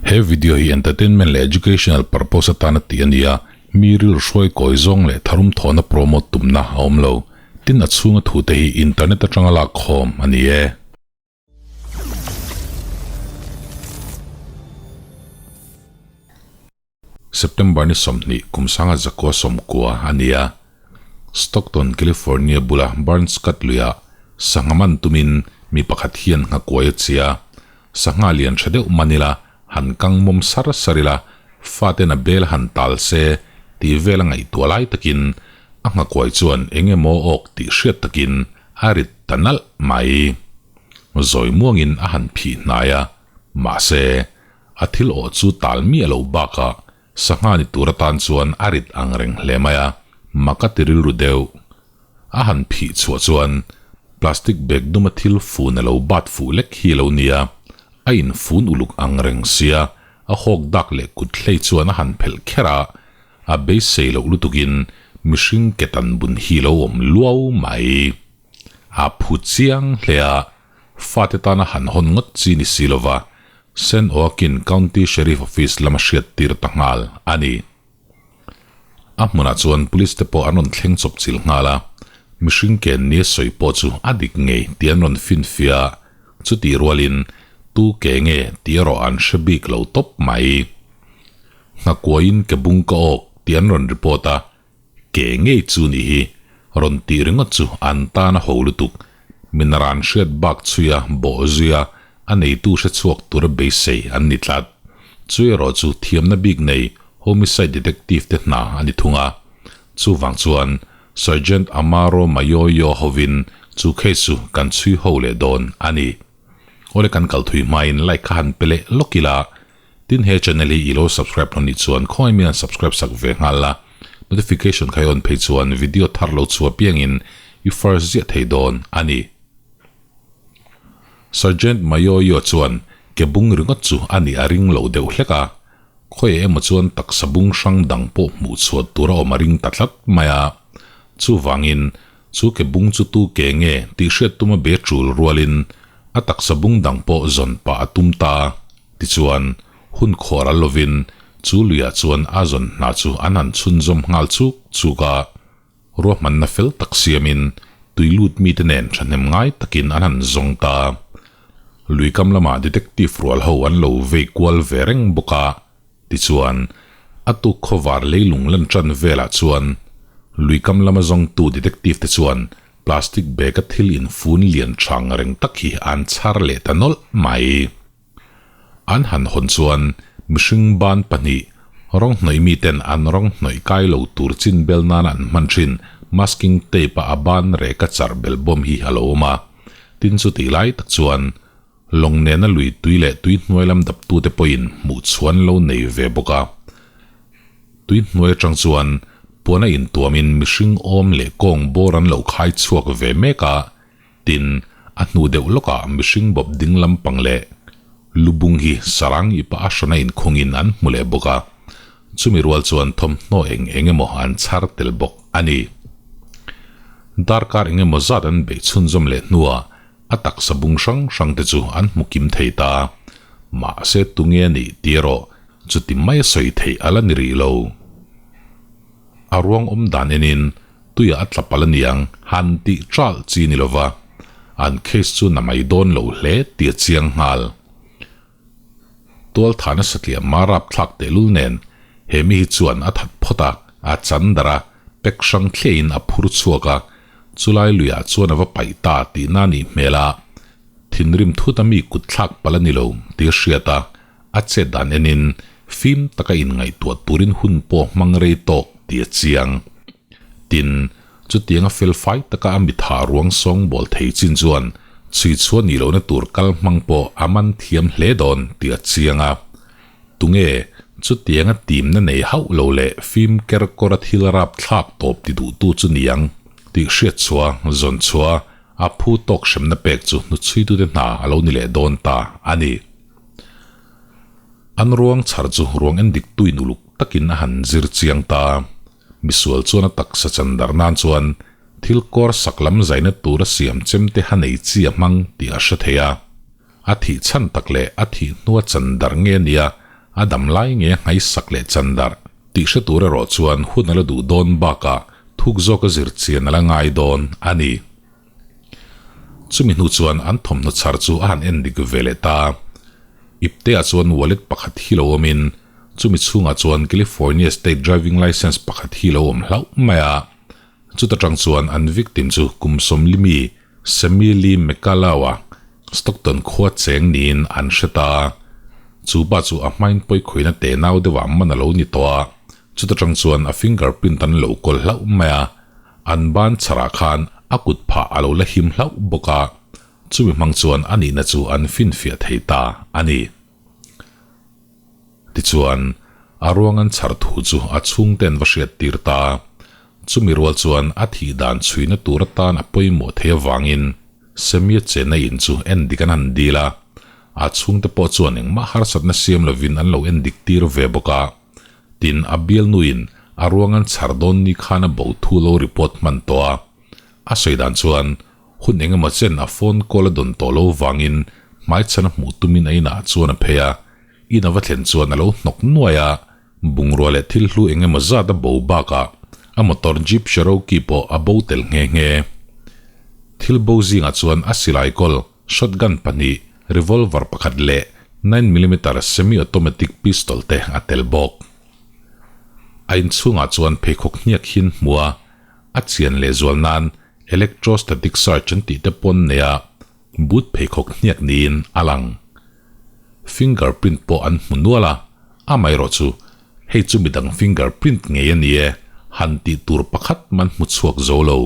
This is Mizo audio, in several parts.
He video hi entertainment leh educational purpose atana tih a ni a, mi rilru hruai kawi zawng leh tharum thawhna promote tumna a awm lo. Tin a chhunga thute hi internet atanga lak khawm a ni e. September ni 20 kum sanga zakua 90 a ni a. Stockton, California bula Burns Cut luiah sangha man tumin mi pakhat hian nghakuai a chhia. Sangha lian tha deuh man ila, han kang mawm sar sar ila, faten a bel han tal se tih vel a ngaihtuah lai takin a nghakuai chuan eng emaw awk tih hriat takin a rit ta nalh mai. Zawi muangin a han phih hnai a, mahse, A thil awh chu tal miah lo bakah sangha ni tur atan chuan a rit ang reng hle mai a, mak a ti rilru deuh. A han phih chhuah chuan plastic bag duma thil fun a lo bat fuh lek hi a lo nia, a infun uluk ang reng sia, a hawk dak leh kut hlei chuan a han phelh kher a, a beisei loh lutukin mihring ke tan bun hi lo awm luau mai. A phu chiang hle a, Fate tana han hawn ngawt chi ni si lova, San Joaquin County Sheriff Office lama hriat tir ta nghal a ni. A hmunah chuan police te pawh an rawn thleng chawp chilh nghal a, mihring ken nia sawi pawh chu a dik ngei tih an rawn finfiah a, chutih rualin tu ke nge tih erawh an hre bik lo tawp mai. Nghakuaiin ke bung ka awk tih an rawn report a, Ke ngei chu nih hi, rawn tih ringawt chu an tan a ho lutuk. Min ran hriat bak chhuia bawh zuia a neitu hre chhuak tura beisei an ni tlat. Chu erawh chu thiamna bik nei homicide detective te hna a ni thung a. Chuvang chuan Sergeant Amaro Mayoyo hovin chu case chu kan chhui ho leh dawn a ni. Awle kan kal thui hmain like kha han pe leh lawk ila, Tin he channel hi i lo subscribe lo nih chuan khawngaih mian subscribe sak ve nghal la, notification kha i on phei chuan video thar lo chhuah piangin i first ziah thei dawn a ni. Sergeant Mayoyo chuan ke bung ringawt chu a nih a ring lo deuh hlek a, khawiah emaw chuan taksa bung hrang dang pawh hmuh chhuah tur a awm a ring ta tlat mai a, chuvangin chu ke bung chu tu ke nge tih hriat tuma be tul rualin a taksa bung dang pawh zawn pah a tum ta. Tichuan, hun khawr a lovin chu luiah chuan a zawn hna chu an han chhunzawm nghal chuk chuk a. Ruahmanna fel tak siamin tui lut mite nen thahnem ngai takin an han zawng ta. Lui kam lamah detective rual ho an lo vei kual ve reng bawk a. Tichuan, a tuk khawvar leilung lan tan velah chuan lui kam lama zawngtu detective te chuan plastic bag a thil infun lian chang reng tak hi an chhar leh ta nawlh mai. An han hawn chuan mihring ban pahnih, rawng hnawih miten an rawng hnawih kai lo tur chin bel nana an hman thin masking tape a a ban reka char bel bawm hi a lo awm a. Tin chutih lai tak chuan lawng nena lui tui leh tui hnuai lam daptute pawhin hmuh chhuan lo nei ve bawk a. Tui hnuai atang chuan puana intuamin mihring awm leh kawng bawr an lo khai chhuak ve mek a, Tin, a hnu deuh lawkah mihring bawp ding lampang leh lubung hi sarang ipa a hrana inkhungin an hmu leh bawk a, chumi rual chuan thawmhnaw eng eng emaw an chhar tel bawk a ni. Darkar eng emaw zat an beih chhunzawm leh hnuah a taksa bung hrang hrang te chu an hmu kim thei ta. Mahse tunge a nih tih erawh chuti mai a sawi theih a la ni rih lo. A ruang awm dan enin Tuiah a tla palh aniang, han tih ṭalh chi ni lova, an case chu na mai dawn lo hle tih a chiang nghal. Tualthahna satliah ma rapthlak tehlul nen he mi hi chuan a that phawt a, a chan darh a, pack hrang thliahin a phur chhuak a, chulai luiah chuan a va paih ta tihna a nih hmel a, thinrim thut a mi kut thlak palh a ni lo tih a hriat a, a chet dan enin fim taka inngaihtuah turin hun pawh hmang rei tawk tih a chiang. Tin, chutianga fel fai taka a mitha ruang sawng bawl thei chin chuan chhui chhuah nih lohna tur kal hmang pawh a man thiam hle dawn tih a chiang a. Tunge chutianga timna nei hauh lo leh fim ker kawra thil rap thlak tawp ti duhtu chu niang tih hriat chhuah, zawn chhuah, a phu tawk hremna pek chu hnuchhuitute hna a lo ni leh dawn ta a ni. An ruang chhar chu ruang en dik tuin uluk takin a han zir chiang ta. Misual chuan a taksa chan dar nan chuan thil kawr sak lam zaina tura siam chem te ha nei chi a hmang tih a hre thei a. A thih chhan tak leh a thih hnua chan dar nge nia A dam lai nge a nghaisak leh chan darh tih hre tur erawh chuan hun a la duh dawn bakah thuk zawka zir chian a la ngai dawn a ni. Chumi hnu chuan an thawmhnaw chhar chu a han en dik ve leh ta. Ipteah chuan wallet pakhat hi lo awmin chumi chhungah chuan California State Driving Licence pakhat hi lo awm hlauh mai a. Chuta tang chuan an victim chu kum sawmli mi Sammy Lee McCullough-a Stockton khua cheng niin an hre ta. Chu pa chu a hmain pawi khawihna te nau deuhah man a lo ni tawh a, chuta tang chuan a fingerprint an lo kawl hlauh mai a. An ban chharah khan a kut phah a lo la him hlauh bawk a, chumi hmang chuan a nihna chu an finfiah thei ta a ni. Tichuan, a ruang an chhar thu chu a chhungte an va hriat tir ta. Chumi rual chuan a thih dan chhuina tur atan a pawimawh thei avangin Semia chenna in chu en dik an han dil a, a chhungte pawh chuan engmah harsatna siam lovin an lo en dik tir ve bawk a. Tin, a bialnuin a ruang an chhar dawn ni khan a bo thu lo report hman tawh a. A sawi dan chuan hun eng emaw chen a phone call a dawn tawh lo vangin hmaichhan a hmuh tumin a inah chuan a phei a. In a va thlen chuan a lo hnawk nuai a, bungrua leh thil hlu eng emaw zat a bo bakah a motor Jeep Cherokee pawh a bo tel nghe nghe. Thil bo zingah chuan a silai kawl, shotgun pahnih, revolver pakhat leh nine millimeter semi-automatic pistol te a tel bawk. A inchhungah chuan pheikhawk hniak hin hmu a, a chian lehzual nan electrostatic search an tih te pawn nei a, Boot pheikhawk hniak niin a lang. Finger print pawh an hmu nual a, amaherawh chu hei chu midang finger print ngei a ni e, han tih tur pakhat man hmu chhuak zo lo.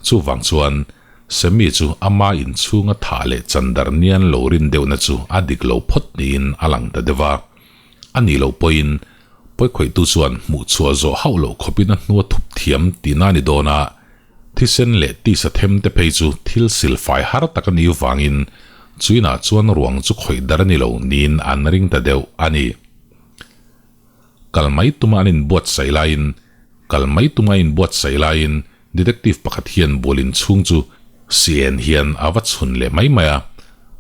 Chuvang chuan Sammy chu ama inchhunga thah leh chandar nian lo rin deuhna chu a dik lo phawt niin a lang ta deuh a. A nih loh pawhin pawikhawihtu chuan hmuh chhuah zawh hauh loh khawpin a hnua thup thiam tihna a ni dawn a, Thisen leh tisa them te phei chu thil silfai har tak a nih vangin chuinah chuan ruang chu khawih dar a ni lo niin an ring ta deuh a ni. Kal mai tuma an inbuatsaih laiin Kal mai tuma a inbuatsaih laiin Detective pakhat hian bualin chhung chu CN hian a va chhun leh mai mai a,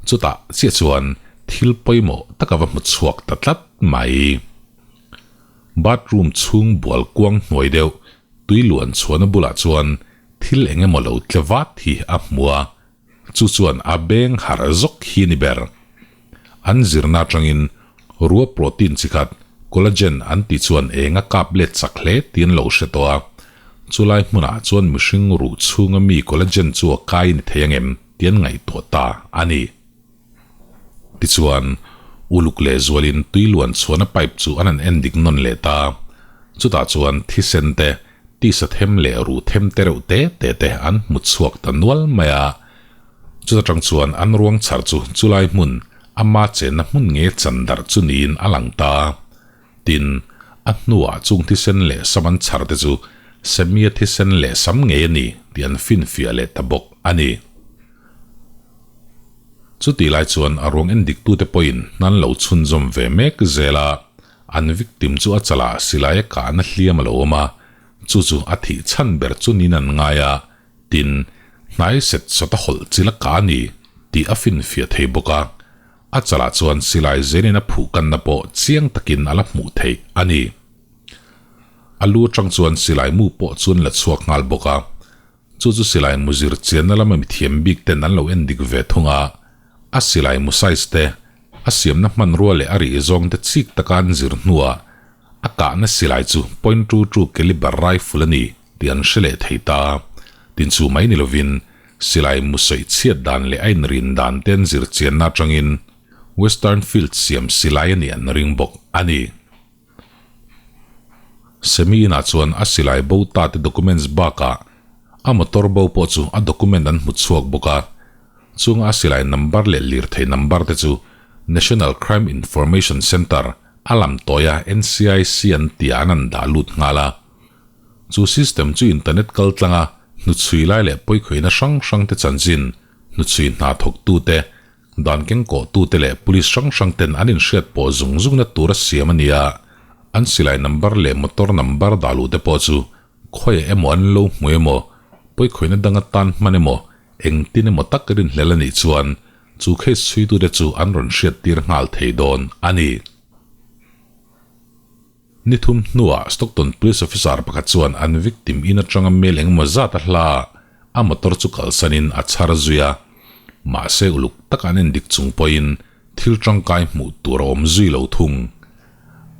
chutah chiah chuan thil pawimawh tak a va hmu chhuak ta tlat mai. Bathroom chhung bual kuang hnuai deuh Tui luan chhuahna bulah chuan thil eng emaw lo tle vat hi a hmu a, chu chuan a beng harh zawk hi a ni ber. An zirna atangin rua protein chi khat collagen an tih chuan eng a kap let chak hle tih an lo hre tawh a, chulai hmunah chuan mihring ruh chhunga mi collagen chu a kai ni thei angem tih an ngaihtuah ta a ni. Tichuan, uluk leh zualin tui luan chhuahna pipe chu an han en dik nawn leh ta. Chutah chuan thisen te, tisa them leh ruh them te reuh te te te an hmu chhuak ta nual mai a. Chuta tang chuan an ruang chhar chu chulai hmun, ama chenna hmun nge chan darh chu niin a lang ta. Tin, a hnuah chung thisen leh sam an chhar te chu Sammy-a thisen leh sam ngei a ni tih an finfiah leh ta bawk a ni. Chutih lai chuan a ruang en diktute pawhin hnan lo chhunzawm ve mek zel a, an victim chu a chalah silai a kahna hliam a lo awm a, chu chu a thih chhan ber chu niin an ngai a, tin, hnai set sawt a hawlh chil a kah a ni tih a finfiah thei bawk a, a chalah chuan silai zelin a phuh kanna pawh chiang takin a la hmuh theih a ni. A lu atang chuan silai mu pawh chu an la chhuak nghal bawk a. Chu chu silai mu zir chianna lama mithiam bik ten an lo en dik ve thung a, a silai mu size te, a siamna hmanrua leh a rih zawng te chik taka an zir hnuah a kahna silai chu point two two caliber rifle a ni tih an hre leh thei ta. Tin chu mai ni lovin silai mu sawi chhiat dan leh a inrin dan te an zir chianna atangin Western Field siam silai a nih an ring bawk a ni. Semi inah chuan a silai bo ta te documents bakah a motor bo pawh chu a document an hmu chhuak bawk a, chunga a silai number leh lirthei number te chu National Crime Information Centre a lam tawia NCIC an tihah an an dah lut nghal a. Chu system chu internet kal tlanga hnuchhui lai leh pawikhawihna hrang hrang te chanchin hnuchhui hna thawktute Dan kengkawhtute leh police hrang hrang ten an inhriat pawh zung zungna tur a siam a ni a, an silai number leh motor number dah luh te pawh chu khawiah emaw an lo hmu emaw, pawikhawihna danga tan hman emaw, engtin emaw tak rinhlel a nih chuan chu case chhuitute chu an rawn hriattir nghal thei dawn a ni. Ni thum hnuah Stockton Police Officer pakhat chuan an victim in atanga mel engemaw zat a hla a motor chu kalsanin a chhar zui a, mahse uluk taka an endik chung pawhin thil tangkai hmuh tur a awm zui lo thung.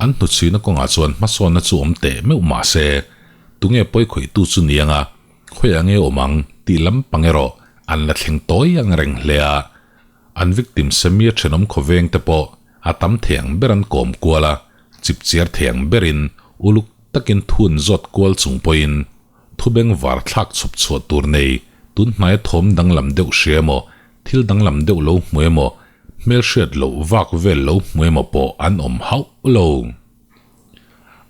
An hnuchhuina kawngah chuan hmasawnna chu awm teh meuh mahse tunge pawi khawihtu chu ni anga khawiah nge awm ang tih lampang erawh an la thleng tawi ang reng hle a, an victim Sammy-a thenawm khawveng te pawh a tam thei ang ber an kawm kual a, chipchiar thei ang berin uluk takin thu an zawt kual chung pawhin thu bengvar thlak chhawp chhuah tur nei tun hnaia thawm danglam deuh hria emaw, thil danglam deuh lo hmu emaw, hmelhriat loh vak vel lo hmu emaw pawh an awm hauh lo.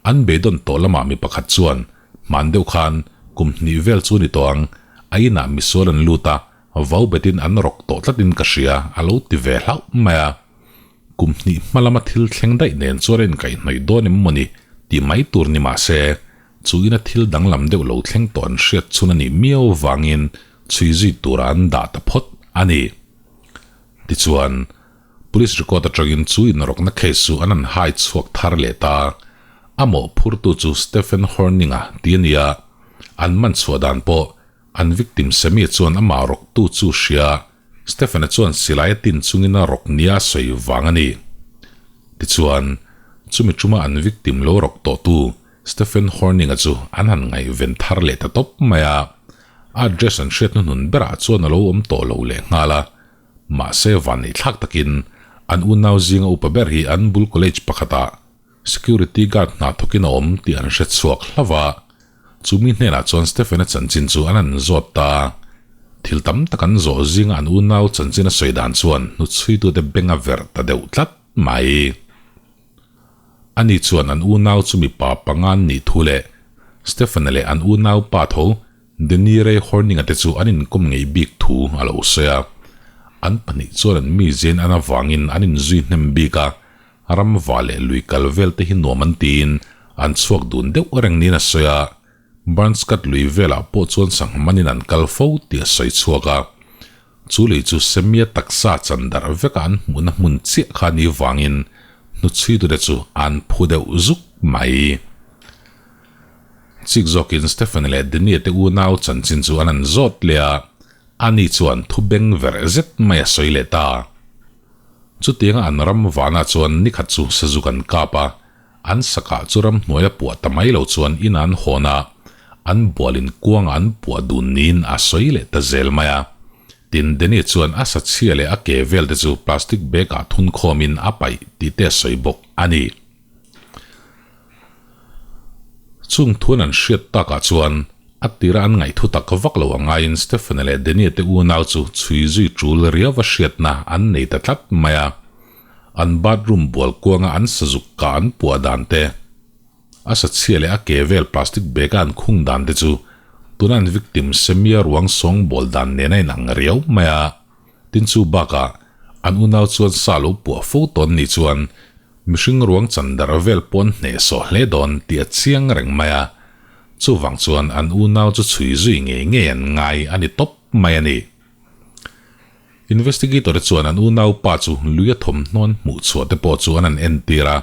An beidawn tawh lamah mi pakhat chuan hman deuh khan kum hnih vel chu ni tawh ang, a inah misual an lut a, vau betin an rawk tawh tlatin ka hria a lo ti ve hlauh mai a. Kum hnih hma lama thil thleng daih nen chuan a inkaihhnawih dawn em mawni tih mai tur ni mah se, chu ina thil danglam deuh lo thleng tawh an hriat chhun a nih miau vangin chhui zui tura an dah ta phawt a ni. Tichuan, Police record atangin chu inrawkna case chu an han hai chhuak thar leh ta. A mawhphurtu chu Stephen Horning-a ti a ni a, an man chhuah dan pawh an victim Sammy chuan amah rawktu chu hria Stephen-a chuan silai a tin chungin a rawk nia a sawi vang a ni. Tichuan, chumi tuma an victim lo rawk tawhtu Stephen Horning-a chu an han ngaihven thar leh ta tawp mai a. A address an hriat hnuhnun berah chuan a lo awm tawh lo leh nghal a. Mahse, vanneihthlak takin an unau zinga upa ber hi an bul college pakhatah security guard hna thawkin a awm tih an hre chhuak hlauh a. Chumi hnenah chuan Stephen-a chanchin chu an han zawt ta a. Thil tam tak an zawh zinga an unau chanchin a sawi dan chuan hnuchhuitute beng a verh ta deuh tlat mai. Ani chuan an unau chu mipa panga an nih thu leh Stephen-a leh an unau pa tho Danny Ray Horning-a te chu an inkawm ngei bik thu a lo sawi a. An pahnih chuan an miziain an avangin an inzui hnem bik a, Ramva leh lui kal vel te hi nuam an tiin an chhuak dun deuh reng niin a sawi a, Barnscut lui velah pawh chuan sangha manin an kal fo tih a sawi chhuak a. Chu lui chu Semia taksa chan darh veka an hmuhna hmun chiah kha ni vangin hnuchhuitute chu an phu deuh zuk mai. Chik zawkin Stephen leh Denie te unau chanchin chu an han zawt leh a, ani chuan thu beng verh zet mai a sawi leh ta. Chutianga an ram vanah chuan nikhat chu sazuk an kap a, an sakah chu ramhnuaia puah ta mai lo chuan in an hawn a, an bualin kuangah an puah dun niin a sawi leh ta zel mai a. Tin, Danny chuan a sa chhia leh a ke vel te chu plastic bag ah thun khawmin a paih tih te a sawi bawk a ni. Chung thuan an hriat takah chuan a tira an ngaihthu tak vak lo angaiin Stephane leh Denie te unau chu chhui zui tul riauva hriatna an nei ta tlat mai a. An bathroom bual kuanga an sazuk kah an puah dan te, a sa chhia leh a ke vel plastic bag a an khung dan te chu tuna an victim Samia ruang sawngbawl dan nen a inang riau mai a. Tin chu bakah an unau chuan sa lo puah fo tawn ni chuan Mihring ruang chan darh vel pawn hnehsawh hle dawn tih a chiang reng mai a, chuvang chuan an unau chu chhui zui ngei ngei an ngai a ni tawp mai a ni. Investigator-te chuan an unau pa chu lui a thawmhnaw an hmuh chhuah te pawh chu an han entir a,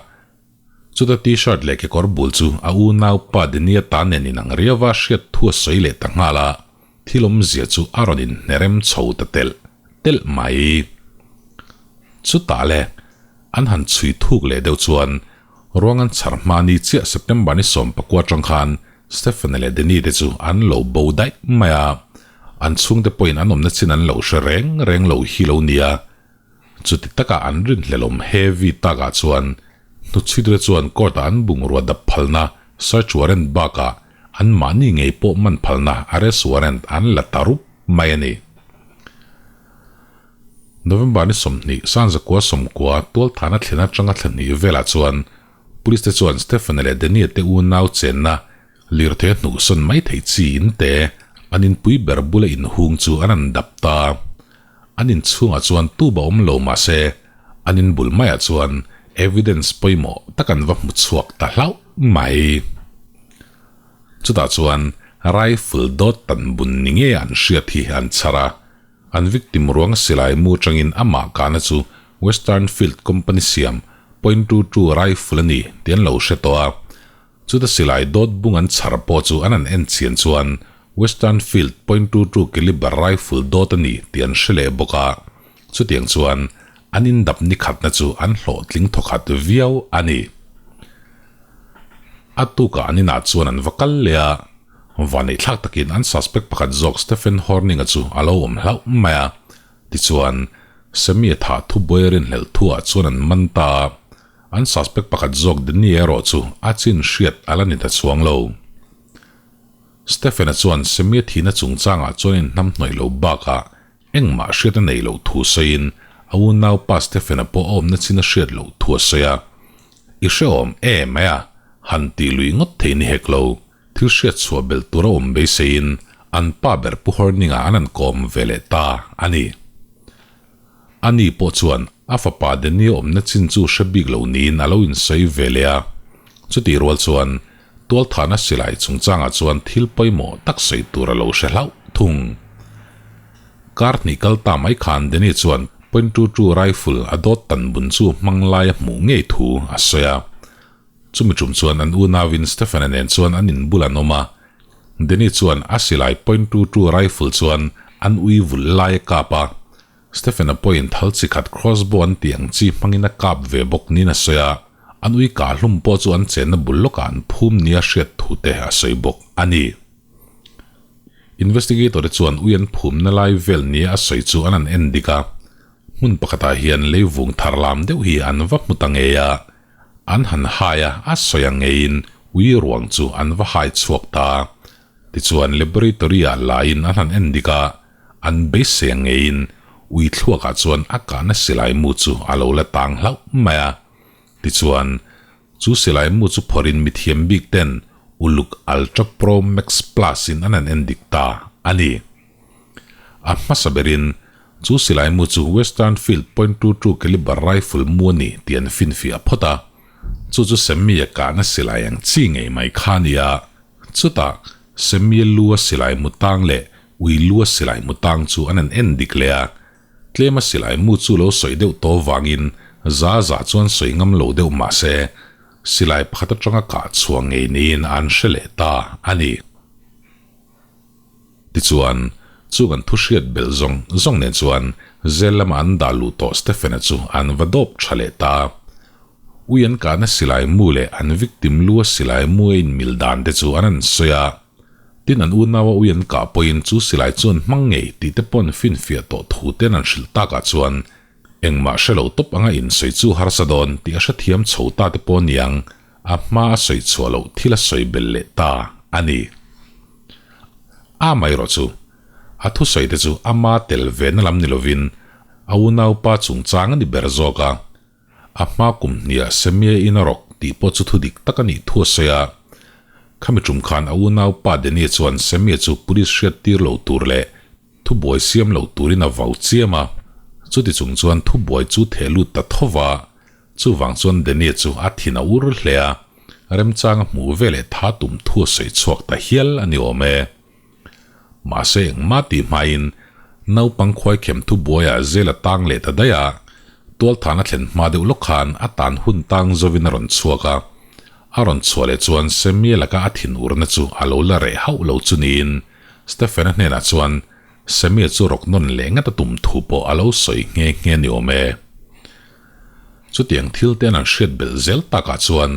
chuta t-shirt leh kekawr bul chu a unau pa Denia ta nen inang riauva hriat thu a sawi leh ta nghal a, thil awmzia chu a rawn inhnerem chho ta telh telh mai. Chutah le, an han chhui thuk leh deuh chuan ruang an chhar hma ni chiah September ni 19 atang khan Stephanie leh Danny te chu an lo bo daih mai a, an chhungte pawhin an awmna chin an lo hre reng reng lo hi lo nia. Chuti taka an rinhlelawm heavy takah chuan hnuchhuitute chuan court-ah an bungrua dap phalna search warrant bakah an mahni ngei pawh man phalna arrest warrant an la ta rup mai a ni. November ni 20, Sanzakua 90, tualthana thlen atanga thla hnih velah chuan Police te chuan Stephanie leh Denie te unau chenna lirthei a hnuhsawn mai thei chi in te an inpui ber bula inhung chu an han dap ta. An inchhungah chuan tuba awm lo mah se an inbul maiah chuan evidence pawimawh tak an va hmu chhuak ta hlauh mai. Chutah chuan rifle dawt tan bun ni nge an hriat hi an chhar a. An victim ruang silai mu atangin amah kahna chu Western Field Company siam point two two rifle a ni tih an lo hre tawh a. Chuta silai dawt bung an chhar pawh chu an han en chian chuan Western Field point two two caliber rifle dawt a ni tih an hre leh bawk a, chutiang chuan an indap ni khatna chu an hlawhtling thawkhat viau a ni. A tukah an inah chuan an va kal leh a, vaneihthlak takin an suspect pakhat zawk Stephen Horning-a chu a lo awm hlauh mai a, tichuan Sammy-a thah thubuai rinhlelh thuah chuan an man ta a. An suspect pakhat zawk Danny erawh chu a chin hriat a la ni ta chuang lo. Stephen-a chuan Sammy-a thihna chungchangah chuan inhnamhnawih lo bakah engmah hriat a nei loh thu sawiin a unaupa Stephen-a pawh a awmna chin a hriat loh thu a sawi a. I hrehawm em mai a, han tih lui ngawt thei ni hek lo. Thil hriat chhuah belh tur a awm beiseiin an pa ber Pu Horning-a an han kawm ve leh ta a ni. Ani pawh chuan a fapa Danny awmna chin chu hre bik lo niin a lo insawi ve leh a. Chutih rual chuan tualthahna silai chungchangah chuan thil pawimawh tak sawi tur a lo hre hlauh thung. Kar hnih kal ta mai khan Danny chuan point two two rifle a dawt tan bun chu hmang lai a hmuh ngei thu a sawi a. Chumi tum chuan an unauin Stephen-a nen chuan an inbul an awm a, Danny chuan a silai point two two rifle chuan an ui vul lai a kap a, Stephen-a pawhin thal chi khat crossbow an tih ang chi hmangin a kap ve bawk niin a sawi a, an ui kah hlum pawh chu an chenna bul lawkah an phum nia hriat thu te a sawi bawk a ni. Investigator te chuan ui an phumna lai vel nia a sawi chu an han en dik a, hmun pakhatah hian leivung thar lam deuh hi an va hmu ta ngei a, An han hai a, a sawi ang ngeiin ui ruang chu an va hai chhuak ta. Tichuan laboratory-ah laiin an han en dik a, an beisei ang ngeiin ui thluakah chuan a kahna silai mu chu a lo la tang hlauh mai a. Tichuan, chu silai mu chu phawrhin mithiam bik ten uluk Ultra Pro Max Plus-in an han en dik ta a ni. A hmasa berin, chu silai mu chu Western Field point two two caliber rifle mu a ni tih an finfiah phawt a. Chu chu Sammy-a kahna silai ang chi ngei mai kha a ni a. Chutah, Sammy-a lu a silai mu tang leh ui lu a silai mu tang chu an han en dik leh a. Tlema silai mu chu lo sawi deuh tawh vangin za za chuan sawi ngam lo deuh mah se, silai pakhat atanga kah chhuah ngei niin an hre leh ta a ni. Tichuan, chu kan thu hriat belh zawng zawng nen chuan zel lama an dah luh tawh Stephen-a chu an va dawp tha leh ta. Ui an kahna silai mu leh an victim lu a silai mu a inmil dan te chu an han sawi a. Tin an unaua ui an kah pawhin chu silai chu an hmang ngei tih te pawh an finfiah tawh thu ten an hrilh takah chuan engmah hre lo tawp anga insawi chu harsa dawn tih a hrethiam chho ta te pawh niang A hma a sawi chhuah loh thil a sawi belh leh ta a ni. Amaherawh chu, a thusawi te chu ama tel ve na lam ni lovin a unaupa chungchang a ni ber zawk a. A hma kum hniah Semia in a rawk tih pawh chu thu dik tak a nih thu a sawi a. Khami tum khan a unaupa Denie chuan Semia chu police hriat tir lo tur leh Thubuai siam lo turin a vau chiam a, chuti chung chuan thubuai chu theh lut ta tho va, chuvang chuan Denie chu a thin a ur hle a, remchang a hmuh ve leh tha tum thu a sawi chhuak ta hial a ni awm e. Mahse engmah tih hmain naupang khuaikhem thubuaiah zel a tang leh ta daih a, tualthahna thlen hma deuh lawk khan a tan hun tang zovin a rawn chhuak a, a rawn chhuah leh chuan Sammy-a laka a thin urna chu a lo la reh hauh lo chu niin Stephen-a hnenah chuan Sammy-a chu rawk nawn leh ngat a tum thu pawh a lo sawi nghe nghe ni awm e. Chutiang thil te an han hriat belh zel takah chuan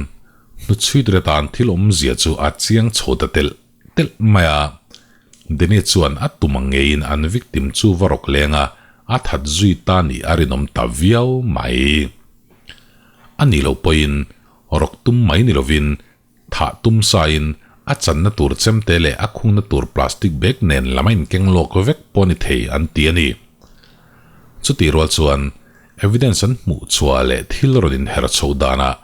hnuchhuit retan thil awmzia chu a chiang chho ta telh telh mai a. Danny chuan a tum ang ngeiin an victim chu va rawk leng a, a that zui ta nih a rinawm ta viau mai. A nih loh pawhin rawk tum mai ni lovin Thah tum sain a channa tur chemte leh a khungna tur plastic bag nen lam a inkeng lawk vek pawh ni thei an ti a ni. Chutih rual chuan evidence an hmuh chhuah leh thil rawn inher chho danah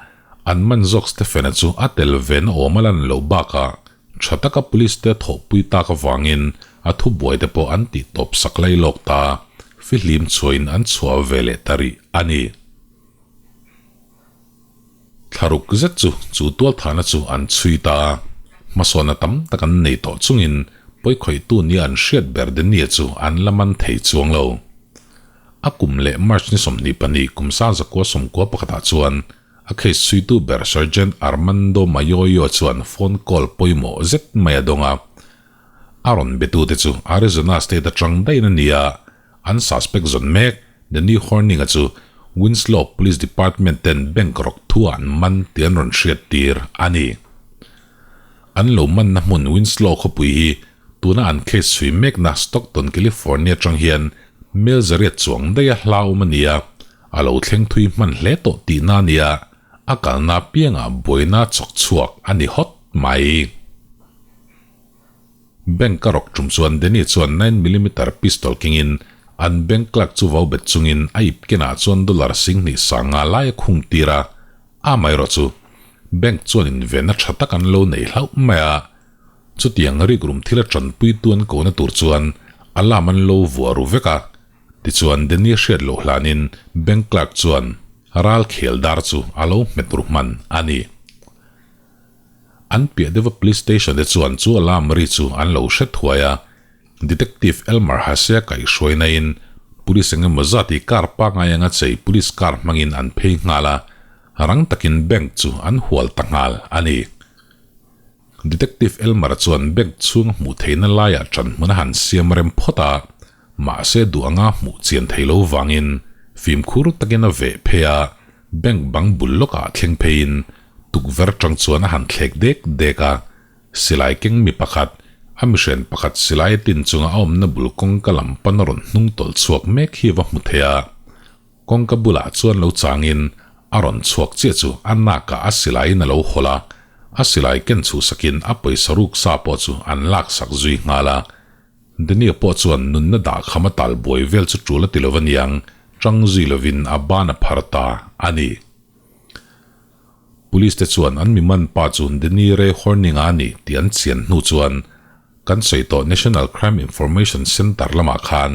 an man zawk Stephen-a chu a tel ve na awm a lan loh bakah tha taka police te a thawhpui tak avangin a thubuai te pawh an tih tawp sak lai lawk ta fihlim chhuahin an chhuah ve leh ta rih a ni. Thlaruk zet chu chu tualthahna chu an chhui ta a, hmasawnna tam tak an nei tawh chungin pawikhawihtu nia an hriat ber Denia chu an la man thei chuang lo. A kum leh March ni 22 kum 1991 pakhatah chuan A case chhuitu ber Sergeant Armando Mayoyo chuan phone call pawimawh zet mai a dawng a. A rawn betute chu Arizona state atang daih a ni a, an suspect zawn mek Danny Horning-a chu Winslow Police Department ten bank rawk thu ah an man tih an rawn hriat tir a ni. An lo manna hmun Winslow khawpui hi tuna an case chhui mekna Stockton, California atang hian mel zariat chuang daiha hlauhawm a ni a, A lo thleng thui hman hle tawh tihna a nia, a kalna apiangah buaina chawk chhuak a ni hawt mai. Bank a rawk tum chuan Danny chuan nine millimeter pistol kengin an bank clerk chu vau bet chungin a ip kenah chuan dollar singhnih sanga lai a khung tir a, amaherawh chu bank chuan invenna tha tak an lo nei hlauh mai a, chutiang rikrum thil a tanpuitu an kohna tur chuan alarm an lo vuah ru vek a. Tichuan Danny hriat loh hlanin bank clerk chuan ral khel dar chu a lo hmet ru hman a ni. An piah deuha police station te chuan chu alarm ri chu an lo hre thuai a, Detective Elmer Hasea kaihhruaina in police eng emaw zat i car pangngai anga chei police car hmangin an phei nghal a, rang takin bank chu an hual ta nghal a ni. Detective Elmer chuan bank chhung a hmuh theihna laiah ṭan hmun a han siam rem phawt a, Mahse duh anga hmuh chian thei lo vangin fimkhur takin a veh phei a, bank bang bul lawkah thleng pheiin tukverh tang chuan a han thlek dek dek a, silai keng mi pakhat, a mihren pakhat silai a tin chunga a awmna bul kawngka lam pan a rawn hnung tawlh chhuak mek hi a va hmu thei a, kawngka bulah chuan lo changin a rawn chhuak chiah chu a nakah a silaiin a lo hawlh a, a silai ken chhuhsakin a pawisa ruk sa pawh chu an laksak zui nghal a. Daniel pawh chuan nunna dah kham a tal buai vel chu tul a ti lo aniang, tang zui lovin a ban a phar ta a ni. Police te chuan an mi man pa chu Danny Ray Horning-a a ni tih an chian hnu chuan kan sawi tawh National Crime Information Centre lamah khan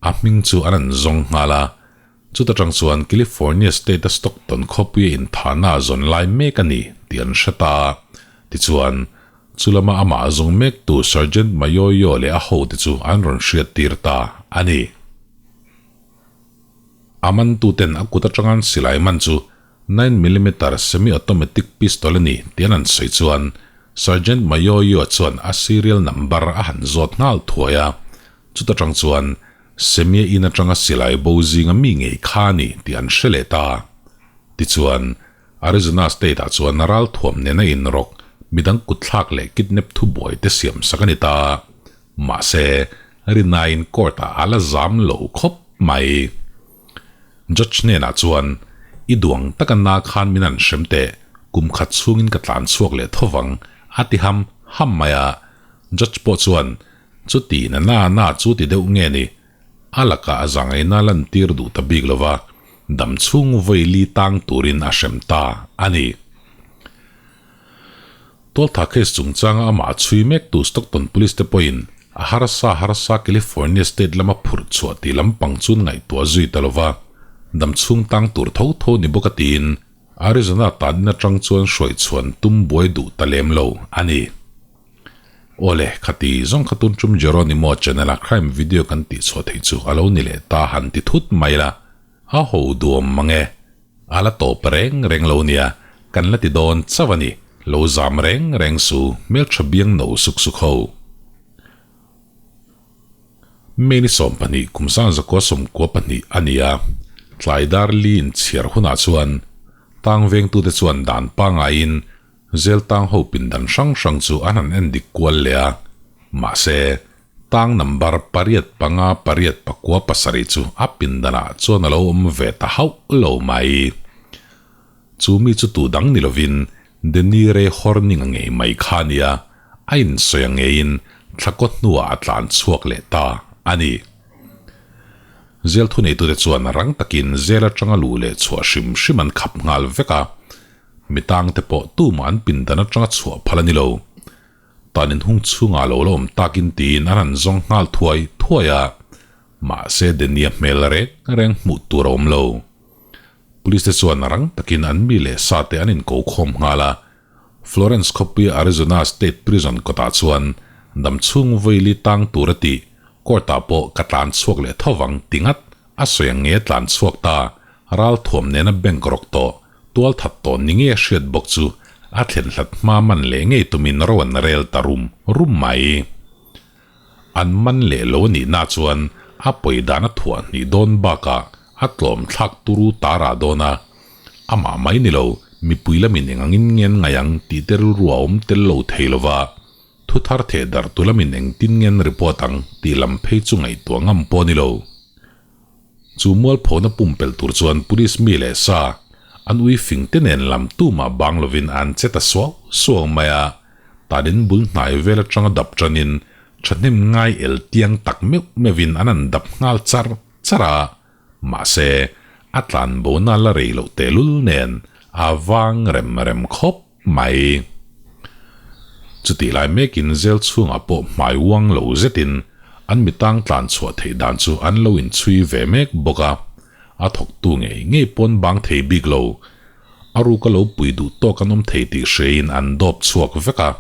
a hming chu an an zawng nghal a, chuta tang chuan California State-a Stockton khawpuia inthahna a zawn lai mek a ni tih an hre ta a, tichuan Chu lama amah a zawng mektu Sergeant Mayoyo leh a hote chu an rawn hriat tir ta a ni. A mantuten a kut atanga an silai man chu nine millimeter semi-automatic pistol a ni tih an han sawi chuan Sergeant Mayoyo chuan a serial number a han zawt nghal thuai a, chuta tang chuan Semia in atanga silai bo zinga mi ngei kha a ni tih an hre leh ta. Tichuan, Arizona state ah chuan ralthuam nena inrawk midang kutthlak leh kidnap thubuai te siam sak a ni ta. Mahse, rinaiin court ah a la zam lo khawp mai. Judge hnenah chuan, I duang taka na khan min an hrem teh, kum khat chhungin ka tlan chhuak leh tho vang, a ti ham ham mai a. Judge pawh chuan, Chuti na na na chu ti deuh nge ni? A lakah a zangaina lantir duh ta bik lova, dam chhung vawi li tang turin a hrem ta a ni. Tualtha case chungchanga amah chhui mektu Stockton Police te pawhin a harsa harsa California state lama phurh chhuah tih lampang chun ngaihtuah zui ta lova, dam chhung tang tur tho tho ni bawk a tiin Arizona tanin atang chuan hruai chhuan tum buai duh ta lem lo a ni. Awle, khati zawng kha tun tum Jeronimo channel a crime video kan tih chhuah theih chu a lo ni leh ta han ti thut mai la, a ho duam mang e. A la tawp reng reng lo nia, kan la ti dawn chauh a ni, lo zam reng reng su, hmeltha biang no suk suk ho. May ni 12 kum 1992 a ni a, tlai dar li inchhiar hunah chuan tang vengtute chuan dan pangaiin Zel tang ho pindan hrang hrang chu an han en dik kual leh a, mahse, tang number pariat panga pariat pakua pasarih chu a pindanah chuan a lo awm ve ta hauh lo mai. Chu mi chu tu dang ni lovin Danny Ray Horning a ngei mai kha a nia, a insawi a ngeiin thlakaw hnuah a tlan chhuak leh ta a ni. Zel thuneitute chuan rang takin zel atanga luh leh chhuah hrim hrim an khap nghal vek a, Mi tangte pawh tumah an pindan atanga chhuah phal a ni lo. Tan inhung chhungah lo la awm takin tiin an han zawng nghal thuai thuai a, mahse Denia hmel reng reng hmuh tur a awm lo. Police te chuan rang takin an mi leh sa te an inko khawm nghal a, Florence khawpuia Arizona State Prison kawtah chuan damchhung vawi li tang tur a tih court-ah pawh ka tlan chhuak leh tho vang ti ngat a sawi ang nge tlan chhuak ta, ralthuam nena bank rawk tawh. Tualthat tawh ni nge hriat bawk chu a thlen hlat hma man leh ngei tumin ro an rel ta rum rum mai. An man leh lo a nihna chuan a pawi dan a thuah hnih dawn bakah a tlawm thlak turu tara dawn a. Amah mai ni lo, mipui lamin eng angin nge an ngaih ang tih te rilru a awm tel lo thei lo va, thu thar theh darh tu lamin engtin nge an report ang tih lam phei chu ngaihtuah ngam pawh a ni lo. Chu mualphona pumpelh tur chuan police mi leh sa an ui fing te nen lam tumah bang lovin an che ta suau suau mai a, tanin bul hnai vel atanga dap tanin thahnem ngai el tiang tak meuh meuhin an han dap nghal char char a, mahse a tlanbona la rei loh tehlul nen a vang rem rem khawp mai. Chutih lai mekin zel chhungah pawh hmai uang lo zetin an mitang tlan chhuah theih dan chu an lo inchhui ve mek bawk a, a thawktu ngei ngei pawn bang thei bik lo. A ruka lo pui duh tawk an awm thei tih hriain an dawp chhuak vek a.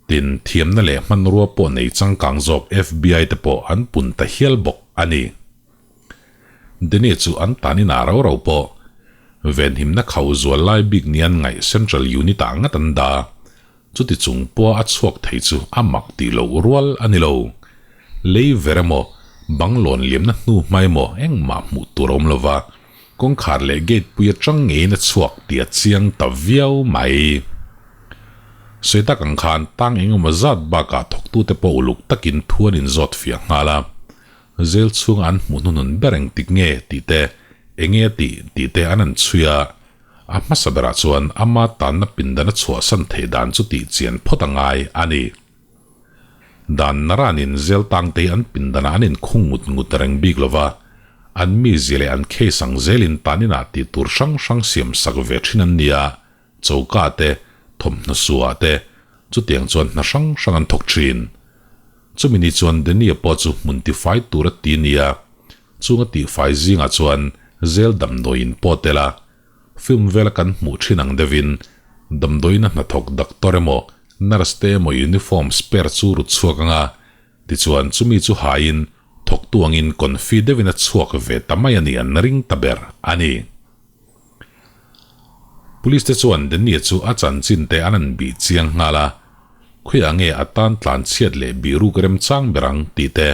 Tin, thiamna leh hmanrua pawh nei changkang zawk FBI te pawh an pun ta hial bawk a ni. Danny chu an tan inah rau rau pawh venhimna khauh zual lai bik ni an ngaih Central Unit ah ngat an dah. Chuti chung pawha a chhuak thei chu a mak tih loh rual a ni lo. Lei ver emaw, bang lawn liamna hnu hma emaw engmah hmuh tur a awm lo va, kawngkhar leh gate pui atang ngeiin a chhuak tih a chiang ta viau mai. Sawi tak ang khan tang engemaw zat bakah thawktute pawh uluk takin thu an inzawt fiah nghal a. Zel chhunga an hmuh hnuhnun ber engtik nge tih te, enge a tih tih te an han chhui a, a hmasa berah chuan ama tanna pindan a chhuahsan theih dan chu tih chian phawt a ngai a ni. Dan naranin zel tangte hi an pindanah an inkhung ngut ngut reng bik lo va, an mizia leh an case ang zelin taninah tih tur hrang hrang siam sak ve thin an ni a, choka te, thawmhnaw suah te, chutiang chuan hna hrang hrang an thawk thin. Chumi ni chuan Danny-a pawh chu hmun tifai tur a ti nia, chung a tihfai zingah chuan zel damdawiin pawh tel a, film vela kan hmuh thin ang deuhin damdawiin a hnathawk doctor emaw nurse te emaw uniform spare chu rut chhuak anga, tichuan chumi chu haiin thawktu angin confi deuhin a chhuak ve ta mai a ni an ring ta ber a ni. Police te chuan Danny-a chu a chanchin te an han bih chiang nghal a, khawiah nge a tan tlan chhiat leh bih ruk remchang ber ang tih te,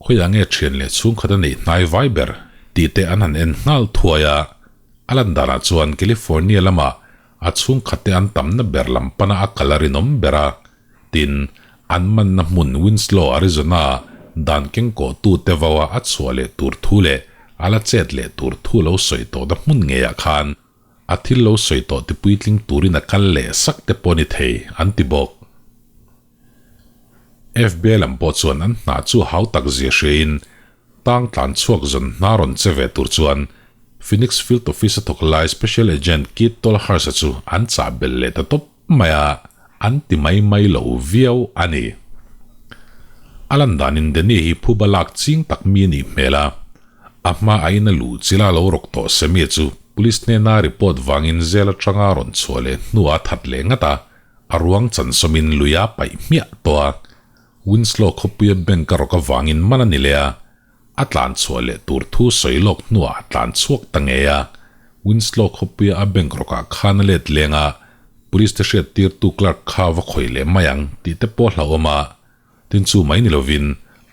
khawiah nge thian leh chhungkhat a neih hnai vai ber tih te an han en nghal thuai a. A lan danah chuan California lamah a chhungkhat te an tamna ber lam pana a kal a rinawm ber a, tin, an manna hmun Winslow, Arizona ah dan kengkawhtu te vaua a chhuah leh tur thu leh a la chet leh tur thu lo sawi tawhna hmun ngeiah khan a thil lo sawi tawh tipuitling turin a kal leh sak te pawh a ni thei, an ti bawk. FBI lam pawh chuan an hna chu hau tak zia hriain tang tlan chhuak zawn hna rawn che ve tur chuan Phoenix Field Office a thawk lai Special Agent Keith Tolhurst-a chu an chah belh leh ta tawp mai a, an ti mai mai lo viau a ni. A lan danin Danny hi phuba lak ching tak mi a nih hmel a, a hma a in a luh chila lo rawk tawh Sammy-a chu Police hnena report vangin jail atanga rawn chhuah leh hnuah a that leh ngat a, a ruang chansawmin lui a paih hmiah tawh a. Winslow khawpuia bank a rawk avangin man a ni leh a, a tlan chhuah leh tur thu sawi lawk hnuah a tlan chhuak ta ngei a. Winslow khawpuia a bank rawkah khan a let leng a, police te hriat tirtu clerk kha va khawih leh mai ang tih te pawh a hlauhawm a. Tin chu mai ni lovin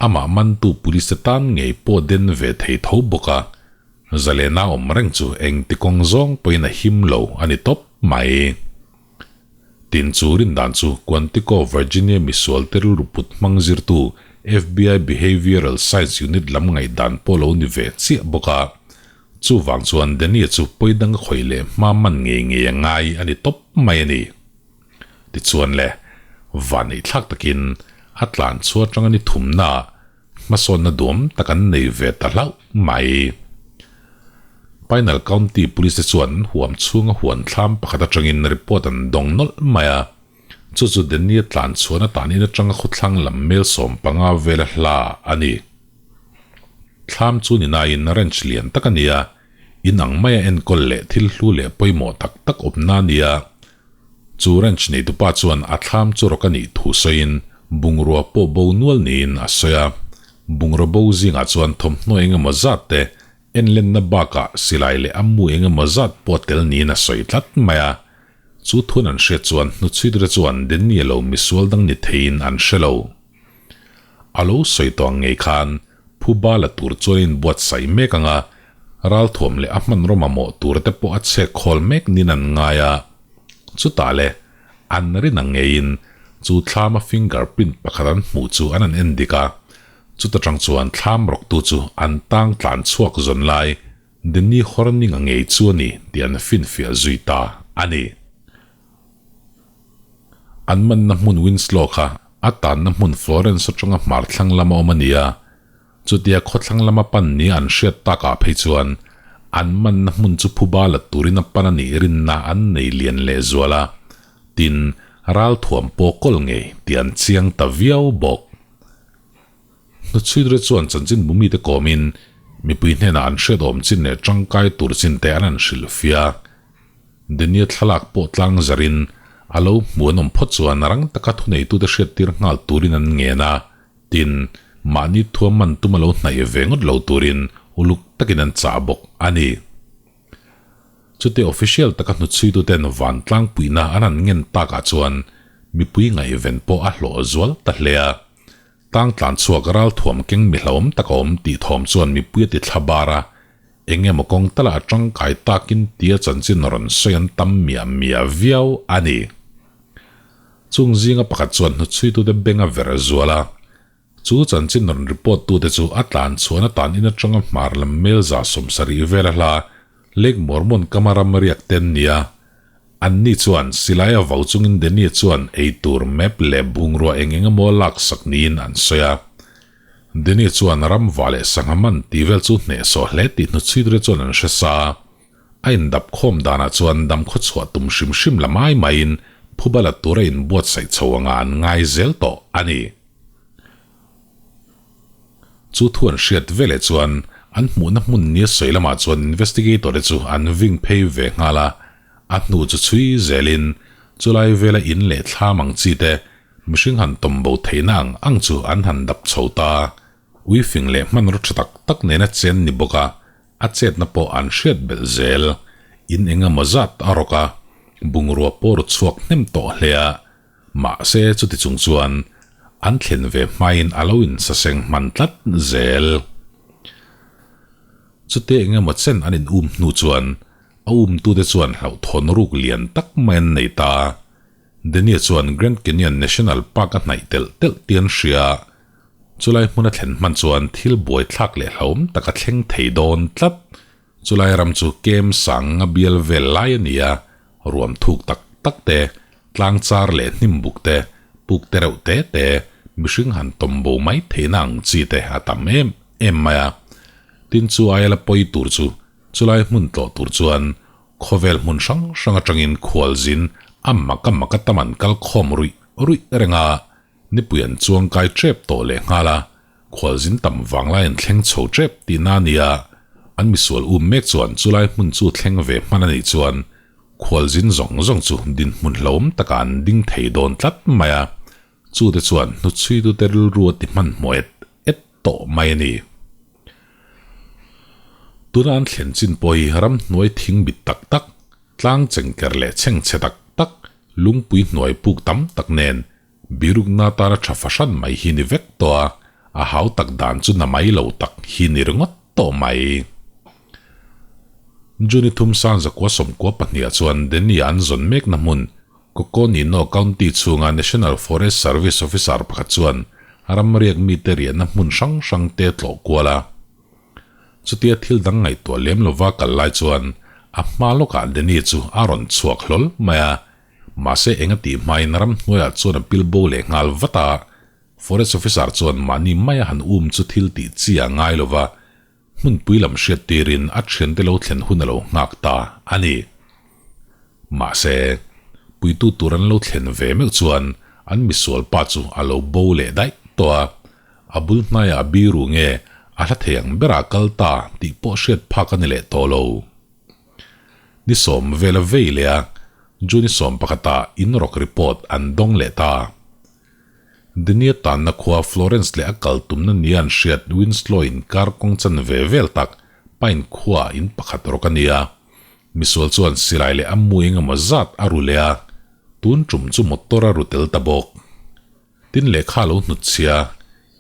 amah mantu police te tan ngei pawh den ve thei tho bawk a, zalena awm reng chu engti kawng zawng pawhin a him lo a ni tawp mai. Tin chu rindan chu Quantico, Virginia misual te rilru put hmang zirtu FBI Behavioral Science Unit lam ngaihdan pawh lo ni ve chiah bawk a. Chuvang chuan Danny-a chu pawi dang a khawih leh hma man ngei ngei a ngai a ni tawp mai a ni. Tichuan le, vanneih thlak takin a tlan chhuah atanga ni thumnaah Hmasawnna duam tak an nei ve ta hlauh mai. Pinal County Police te chuan an huam chhunga huan thlam pakhat atangin report an dawng nawlh mai a. Chu chu Danny-a tlan chhuahna tanin atanga khawthlang lam mel 15 vela hla a ni. Thlam chu ni nain ranch lian tak a ni a, in ang maia enkawl leh thil hlu leh pawimawh tak tak awmna a ni a. Chu ranch neitupa chuan a thlam chu rawk a nih thu sawiin bungrua pawh bo nual niin a sawi a. Bungraw bo zingah chuan thawmhnaw eng emaw zat te, Enlenna bakah silai leh a mu eng emaw zat pawh tel niin a sawi tlat mai a. Chu thun an hriat chuan hnuchhuitre chuan Denny-a lo misual dang ni theiin an hre lo. A lo sawi tawh ang ngei khan phuba la tur chuan a inbuatsaih mek ang a, ralthuam leh a hmanraw mamawh tur te pawh a chhek khawl mek niin an ngai a. Chutah le, an rin ang ngeiin chu thlama finger print pakhat an hmuh chu an han en dik a, chuta tang chuan thlam rawktu chu an tang tlan chhuak zawn lai Denny Horning-a ngei chu a ni tih an finfiah zui ta a ni. An manna hmun Winslow kha a tanna hmun Florence atanga hmar thlang lama awm a ni a, chutia khawthlang lama pan nia an hriat takah phei chuan an manna hmun chu phuba la turin a pan a nih rinna an nei lian lehzual a, tin, ralthuam pawh kawl ngei tih an chiang ta viau bawk. Hnuchhuitre chuan chanchin bumite kawmin mipui hnenah an hriat awm chin leh tangkai tur chin te an han hrilh fia. Denia thlalak pawh tlang zarin a lo hmu an awm phawt chuan rang taka thuneitute hriattir nghal turin an ngen a, tin, mahni thuam man tum a lo hnaih ve ngawt lo turin uluk takin an chah bawk a ni. Chute official taka hnuchhuituten vantlangpuihna an han ngen takah chuan mipui ngaihven pawh a hlawh zual ta hle a. Tang tlan chhuak ralthuam keng mi hlauhawm tak a awm tih thawm chuan mipui a ti thla bar a, eng emaw kawng tala a tangkai takin tia chanchin rawn sawi an tam miah miah viau a ni. Chung zinga pakhat chuan hnuchhuitute beng a verh zual a, chu chanchin rawn report tute chu a tlan chhuan atan in atanga hmar lam mel 170 vel a hla Lake Mormon kama ram riak te an ni a, Anni chuan silai a vau chungin Danny chuan ei tur map leh bungrua eng eng emaw lak sak niin an sawi a. Danny chuan ramva leh sangha man tih vel chu hnehsawh hle tih hnuchhuitre chuan an hre sa a. A indap khawm danah chuan damkhaw chhuah tum hrim hrim la mai maiin phuba la tura inbuatsaih chho anga an ngai zel tawh a ni. Chu thu an hriat veleh chuan an hmuhna hmun nia sawi lamah chuan investigator te chu an ving phei ve nghal a, a hnu chu chhui zelin chulai vela in leh thlam ang chi te mihring han tawm bo theihna ang ang chu an han dap chho ta. Uifing leh hmanraw tha tak tak nena chen ni bawk a, a chetna pawh an hriat belh zel. In eng emaw zat a rawk a, bungrua pawh ru chhuak hnem tawh hle a, Mahse chuti chung chuan an thlen ve hmain a lo insaseng hman tlat zel. Chute engemaw chen an in um hnu chuan a umtute chuan hlauhthawn ruk lian tak mai an nei ta. Denia chuan Grand Canyon National Park a hnaih telh telh tih an hria. Chulai hmun a thlen hman chuan thil buaithlak leh hlauhawm tak a thleng thei dawn tlat. Chulai ram chu kem sang nga bial vel lai a ni a, ruam thuk tak tak te, tlang char leh hnim buk te, puk te reuh te te, mihring han tawm bo mai theihna ang chi te a tam em em mai a. Tin chu aia la pawi tur chu chulai hmun tlawh tur chuan khawvel hmun hrang hrang atangin khualzin a mak a mak a tam an kal khawm ruih ruih reng a, nipui an chuang kai tep tawh leh nghal a, Khualzin tam vanglai an thleng chho tep tihna a ni a, an misual um mek chuan chulai hmun chu thleng ve hman a nih chuan khualzin zawng zawng chu dinhmun hlauhawm takah an ding thei dawn tlat mai a, chute chuan hnuchhuitute rilru a ti hmanhmawh et et tawh mai a ni. Tuna an thlen chin pawh hi ramhnuai thing bit tak tak, tlang chengker leh chhengchhe tak tak, lungpui hnuai puk tam tak nen Birukna tana tha fahran mai hi ni vek tawh a, a hau tak dan chu na mai lo tak hi ni ringawt tawh mai. June thum sang zakua sawmkua pahniha chuan Danny-a an zawn mekna hmun Coconino County chhunga National Forest Service officer pakhat chuan ramriak mite riahna hmun hrang hrang te tlawh kual a. Chutia thil dang ngaihtuah lem lova kal lai chuan a hma lawkah Danny chu a rawn chhuak hlawl mai a, Mahse eng a tih hmain ramhnuaiah chuan a pil bo leh nghal vat a, Forest Officer chuan mahni maia han um chu thil tih chi a ngai lo va, hmunpui lam hriat tirin a thiante lo thlen hun a lo nghak ta a ni. Mahse, puitu tur an lo thlen ve meuh chuan an misual pa chu a lo bo leh daih tawh a, a bul hnaiah a biru nge a hla thei ang berah a kal ta tih pawh hriat phak a ni leh tawh lo. Ni sawm vel a vei leh a, June 11 ah in rawk report an dawng leh ta. Denia tanna khua Florence leh a kal tumna nia an hriat Winslow in kar kawng chan ve vel tak Pine khuaah in pakhat rawk a ni a. Misual chuan silai leh a mu engemaw zat a ru leh a, tun tum chu motor a ru tel ta bawk. Tin lehkha a lo hnutchhia,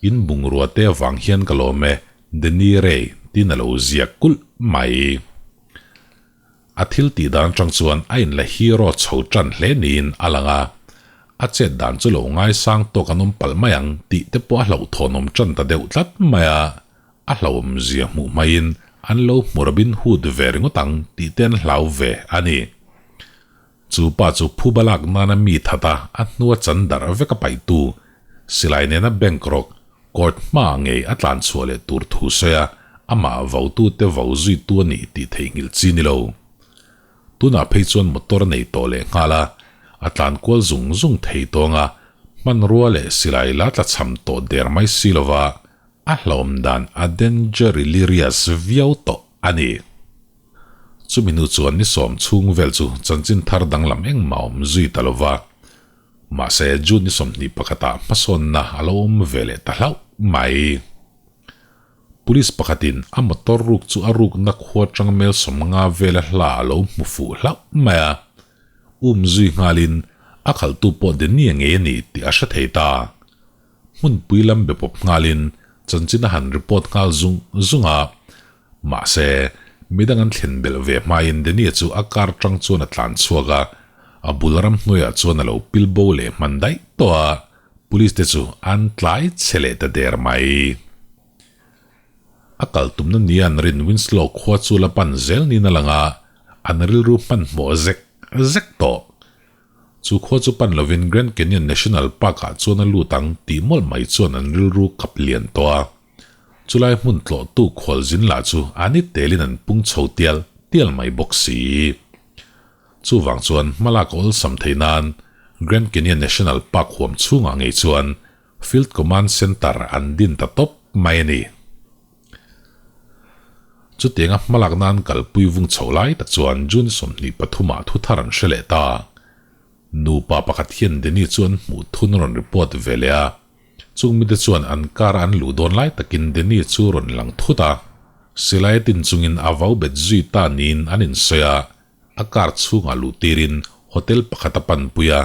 in bungrua te avang hian ka lawm e, Danny Ray tin a lo ziak kulh mai. A thil tih dan atang chuan a inla hero chho tan hle niin a lang a, a chet dan chu lo ngaisang tawk an awm palh mai ang tih te pawh a hlauhthawnawm tan ta deuh tlat mai a, a hlauhawmzia hmuh hmaiin an lo hmu Robin Hood ve ringawt ang tih te an hlau ve a ni. Chu pa chu phuba lak nana mi that a, a hnua chan darh vek a paihtu silai nena bank rawk court hmaah ngei a tlan chhuah leh tur thu sawi a, amah vautute vau zuitu a nih tih theihnghilh chi ni lo. Tunah phei chuan motor a nei tawh leh nghal a, a tlan kual zung zung thei tawng a, hmanrua leh silai la tla cham tawh der mai si lova a hlauhawm dan a dangerilirious viau tawh a ni. Chumi hnu chuan ni sawm chhung vel chu chanchin thar danglam engmah a awm zui ta lova. Mahse, June ni 21 ah hmasawnna a lo awm ve leh ta hlauh mai. Police pakhatin a motor ruk chu a rukna khua tang mel 50 vela hla a lo hmu fuh hlauh mai a. Um zui nghalin a khalhtu pawh Danny-a ngei a ni tih a hre thei ta. Hmunpui lam be pawp nghalin chanchin a han report nghal zung zung a. Mahse, midang an thlen belh ve hmain Danny-a chu a car tang chuan a tlan chhuak a, a bul ramhnuaiah chuan a lo pil bo leh hman daih tawh a, police te chu an tlai chhe leh ta der mai. A kal tumna nia an rin Winslow khua chu la pan zel niin a lang a, an rilru hmanhmawh zek zek tawh. Chu khua chu pan lovin Grand Canyon National Park-ah chuan a lut ang tih mawlh mai chuan an rilru kap lian tawh a. Chulai hmun tlawhtu khualzin lah chu a ni telin an pung chho tial tial mai bawk si. Chuvang chuan hmalak a awlsam theih nan Grand Canyon National Park huam chhungah ngei chuan Field Command Centre an din ta tawp mai a ni. Chutianga hmalak nan kalpui vung chho lai tak chuan June 23 ah thu thar an hre leh ta. Nupa pakhat hian Danny chu an hmuh thun rawn report ve leh a. Chung mite chuan an car an luh dawn lai takin Danny chu rawn lang thut a. Silai a tin chungin a vau bet zui ta niin an insawi a. A car chhungah luh tirin hotel pakhat a panpui a,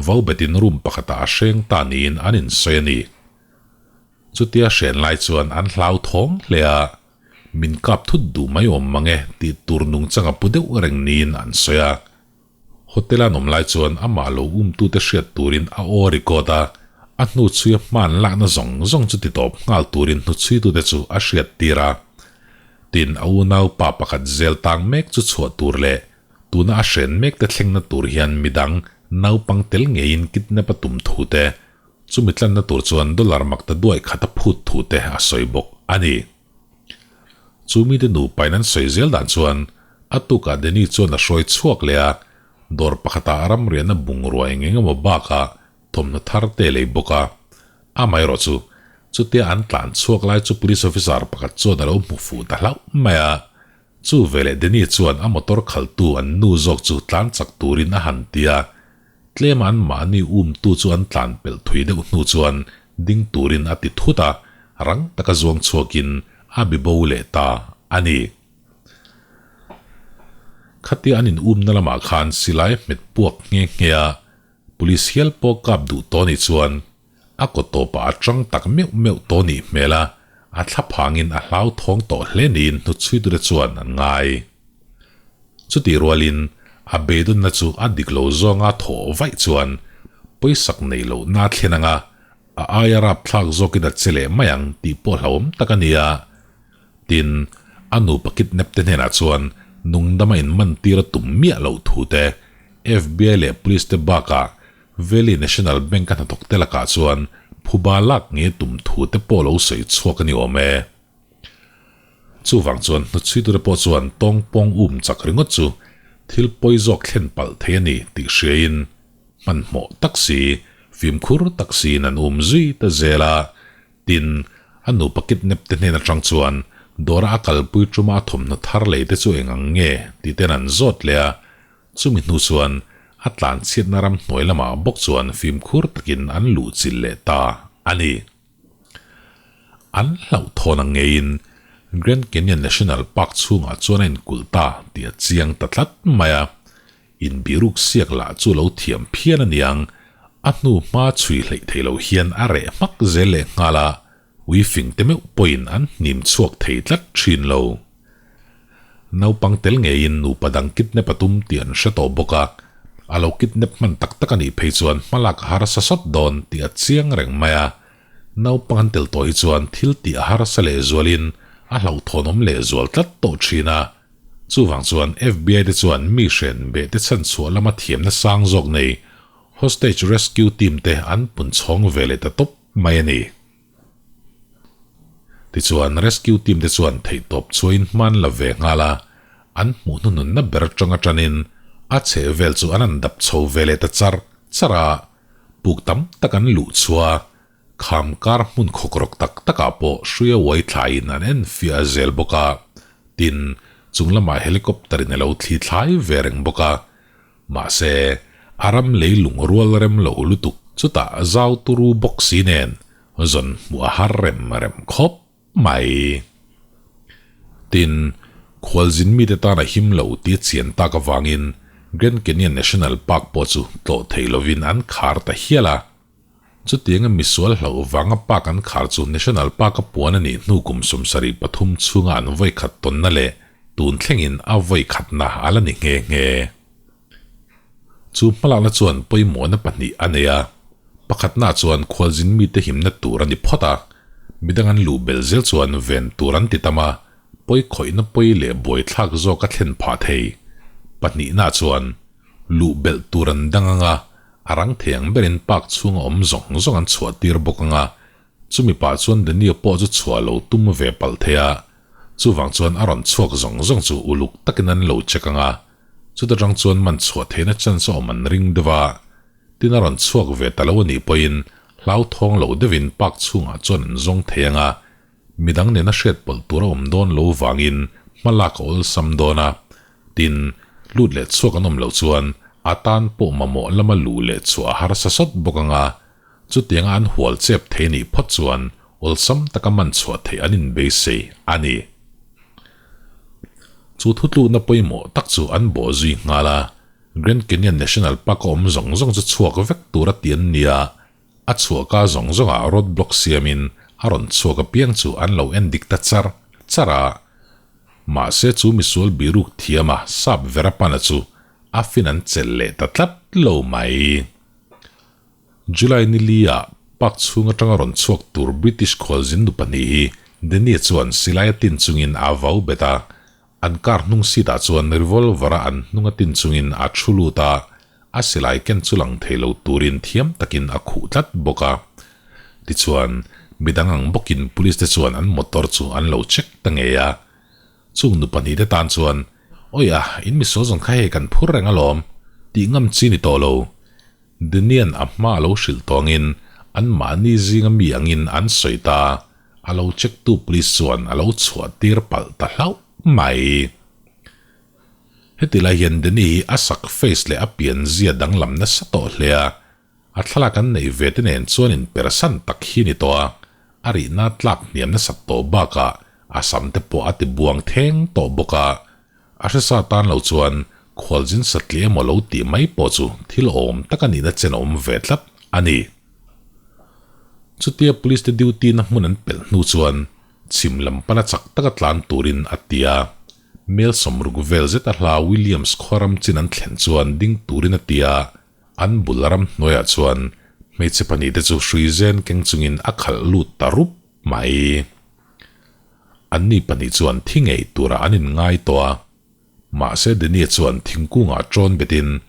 vau betin room pakhatah a hreng ta niin an insawi a ni. Chutia hren lai chuan an hlauthawng hle a, min kap thut duh mai awm mang e tih tur nungchang a pu deuh reng niin an sawi a. Hotel an awm lai chuan amah lo umtute hriat turin a aw record a, a hnuchhuia hman lakna zawng zawng chu titawp nghal turin hnuchhuitute chu a hriat tir a. Tin, a unau pa pakhat zel tang mek chu chhuah tur leh tuna a hren mekte thlengna tur hian midang naupang tel ngeiin kidnap a tum thu te Chumi tlanna tur chuan dollar mak ta duai khat a phut thu te a sawi bawk a ni. Chu mite nupain an sawi zel dan chuan a tukah Danny chuan a hruai chhuak leh a, dawr pakhatah ramriahna bungrua eng eng emaw bakah thawmhnaw thar te lei bawk a. Amaherawh chu, chutia an tlan chhuak lai chu police officer pakhat chuan a lo hmu fuh ta hlauh mai a. Chu veleh Danny chuan a motor khaltu an nu zawk chu tlan chak turin a han ti a, Tlema an mahni umtu chu an tlan pelh thui deuh hnu chuan ding turin a ti thut a, rang taka zuang chhuakin a bi bo leh ta a ni. Khatia an in umna lamah khan silai hmet puak nghe nghe a, police hial pawh kap duh tawh nih chuan a kaw tawpah a tang tak meuh meuh tawh nih hmel a, a thla phangin a hlauthawng tawh hle niin hnuchhuitute chuan an ngai. Chutih rualin a beidawnna chu a dik lo zawnga thawh vaih chuan pawisak neih lohna a thlen anga a aia rapthlak zawkin a che leh mai ang tih pawh hlauhawm tak a ni a. Tin, a nupa kidnap te hnenah chuan nungdama inmantir a tum miah loh thu te, FBI leh police te bakah Valley National Bank a hnathawk te lakah chuan phuba lak nge tum thu te pawh lo sawi chhuak a ni awm e. Chuvang chuan hnuchhuitute pawh chuan tawngpawng um chak ringawt chu thil pawi zawk thlen palh thei a ni tih hriain hmanhmawh tak si, fimkhur tak siin an um zui ta zel a. Tin, a nupa kidnap te hnen atang chuan dawra a kalpui tuma a thawmhnaw thar lei te chu eng ang nge tih ten an zawt leh a. Chumi hnu chuan a tlanchhiatna ram hnuai lamah bawk chuan fimkhur takin an luhchilh leh ta a ni. An hlauhthawn ang ngeiin Grand Canyon National Park chhungah chuan a inkulh ta tih a chiang ta tlat mai a. Inbiruk siak lah chu lo thiam phian a niang, a hnu hma chhui hleih thei lo hian a reh hmak zel leh nghal a, ui fing te meuh pawhin an hnim chhuak thei tlat thin lo. Naupang tel ngeiin nupa dang kidnap a tum tih an hre tawh bawk a, a lo kidnap hman tak tak a nih phei chuan hmalak a harsa sawt dawn tih a chiang reng mai a, naupang an tel tawh hi chuan thil tih a harsa lehzualin a hlauhthawnawm lehzual tlat tawh thin a. Chuvang chuan FBI te chuan mi hren beh te chhanchhuah lama thiamna sang zawk nei Hostage Rescue Team te an pun chhawng ve leh ta tawp mai a ni. Tichuan Rescue Team te chuan theihtawp chuain hman la ve nghal a, an hmuh hnuhnunna ber atanga tanin a chheh vel chu an han dap chho ve leh ta char char a, puk tam tak an luh chhuah a, Kham kar hmun khawkrawk tak takah pawh hruia uai thlaiin an en fiah zel bawk a, tin, chung lamah helicopter in a lo thli thlai ve reng bawk a. Mahse, a ram leilung rual rem lo lutuk chutah zau turu bawk si nen zawn hmuh a har rem rem khawp mai. Tin, khualzin mite tan a him lo tih a chian tak avangin Grand Canyon National Park pawh chu tlawh thei lovin an khar ta hial a. Chutianga misual hlauh vanga park an khar chu National Park a puan a nih hnu kum 73 chhunga an vawi khat tawnna leh tun thlengin a vawi khatna a la ni nghe nghe. Chu hmalakna chuan pawimawhna pahnih a nei a, pakhatna chuan khualzin mite himna tur a ni phawt a, midang an luh belh zel chuan ven tur an ti tam a, pawi khawihna pawi leh buaithlak zawk a thlen phah thei. Pahnihna chuan luh belh tur an dang ang a, A rang thei ang berin park chhunga awm zawng zawng an chhuah tir bawk ang a, chumi pah chuan Daniel pawh chu chhuah lo tum ve palh thei a, chuvang chuan a rawn chhuak zawng zawng chu uluk takin an lo check ang a, chuta tang chuan man chhuah theihna chance a awm an ring deuh a, tin a rawn chhuak ve ta lo a nih pawhin hlauthawng lo deuhin park chhungah chuan an zawng thei ang a, midang nena hriat pawlh tur a awm dawn lo vangin hma lak a awlsam dawn a, tin, lut leh chhuak an awm loh chuan a tan pawh mamawh lama luh leh chhuah a harsa sawt bawk ang a, chutianga an hual chep thei nih phawt chuan awlsam taka man chhuah theih an inbeisei a ni. Chu thutlukna pawimawh tak chu an bawh zui nghal a, Grand Canyon National Park a awm zawng zawng chu chhuak vek tura ti an ni a, A chhuahka zawng zawngah road block siamin a rawn chhuak apiang chu an lo en dik ta char char a. Mahse chu misual biruk thiama sap vera pana chu a fin an chelh leh ta tlat lo mai. July ni li ah park chhung atanga rawn chhuak tur British khualzin nu pahnih hi Danny chuan silai a tin chungin a vau bet a, An car hnung seat ah chuan revolver a an hnung a tin chungin a thu lut a, a silai ken chu lang thei lo turin thiam takin a khuh tlat bawk a. Tichuan, midang ang bawkin police te chuan an motor chu an lo check ta ngei a. Chung nu pahnih te tan chuan, Awi a, in misual zawn kha hei kan phur reng alawm, tih ngam chi ni tawh lo. Danian a hma a lo hrilh tawngin anmahni zinga mi angin an sawi ta, a lo check tu police chuan a lo chhuah tir palh ta hlauh mai. Heti lai hian Danny hi a sak face leh a pian zia danglam nasa tawh hle a, a thlalak an neih ve te nen chuan in persan tak hi ni tawh a, a rihna tlak hniam nasat tawh bakah a sam te pawh a ti buang theng tawh bawk a, A hresa tan lo chuan khualzin satliah emaw lo tih mai pawh chu thil awm tak a nihna chen a awm ve tlat a ni. Chutia police te duty na hmun an pelh hnu chuan chhim lam pana chak taka tlan turin a ti a. Mel sawmruk vel zet a hla Williams khua ram chin an thlen chuan ding turin a ti a, an bul ramhnuaiah chuan hmeichhe pahnih te chu hrui zen keng chungin a khalh lut ta rup mai. Anni pahnih chuan thi ngei turah an inngai tawh a, mahse Danny chuan thingkungah ṭawn betin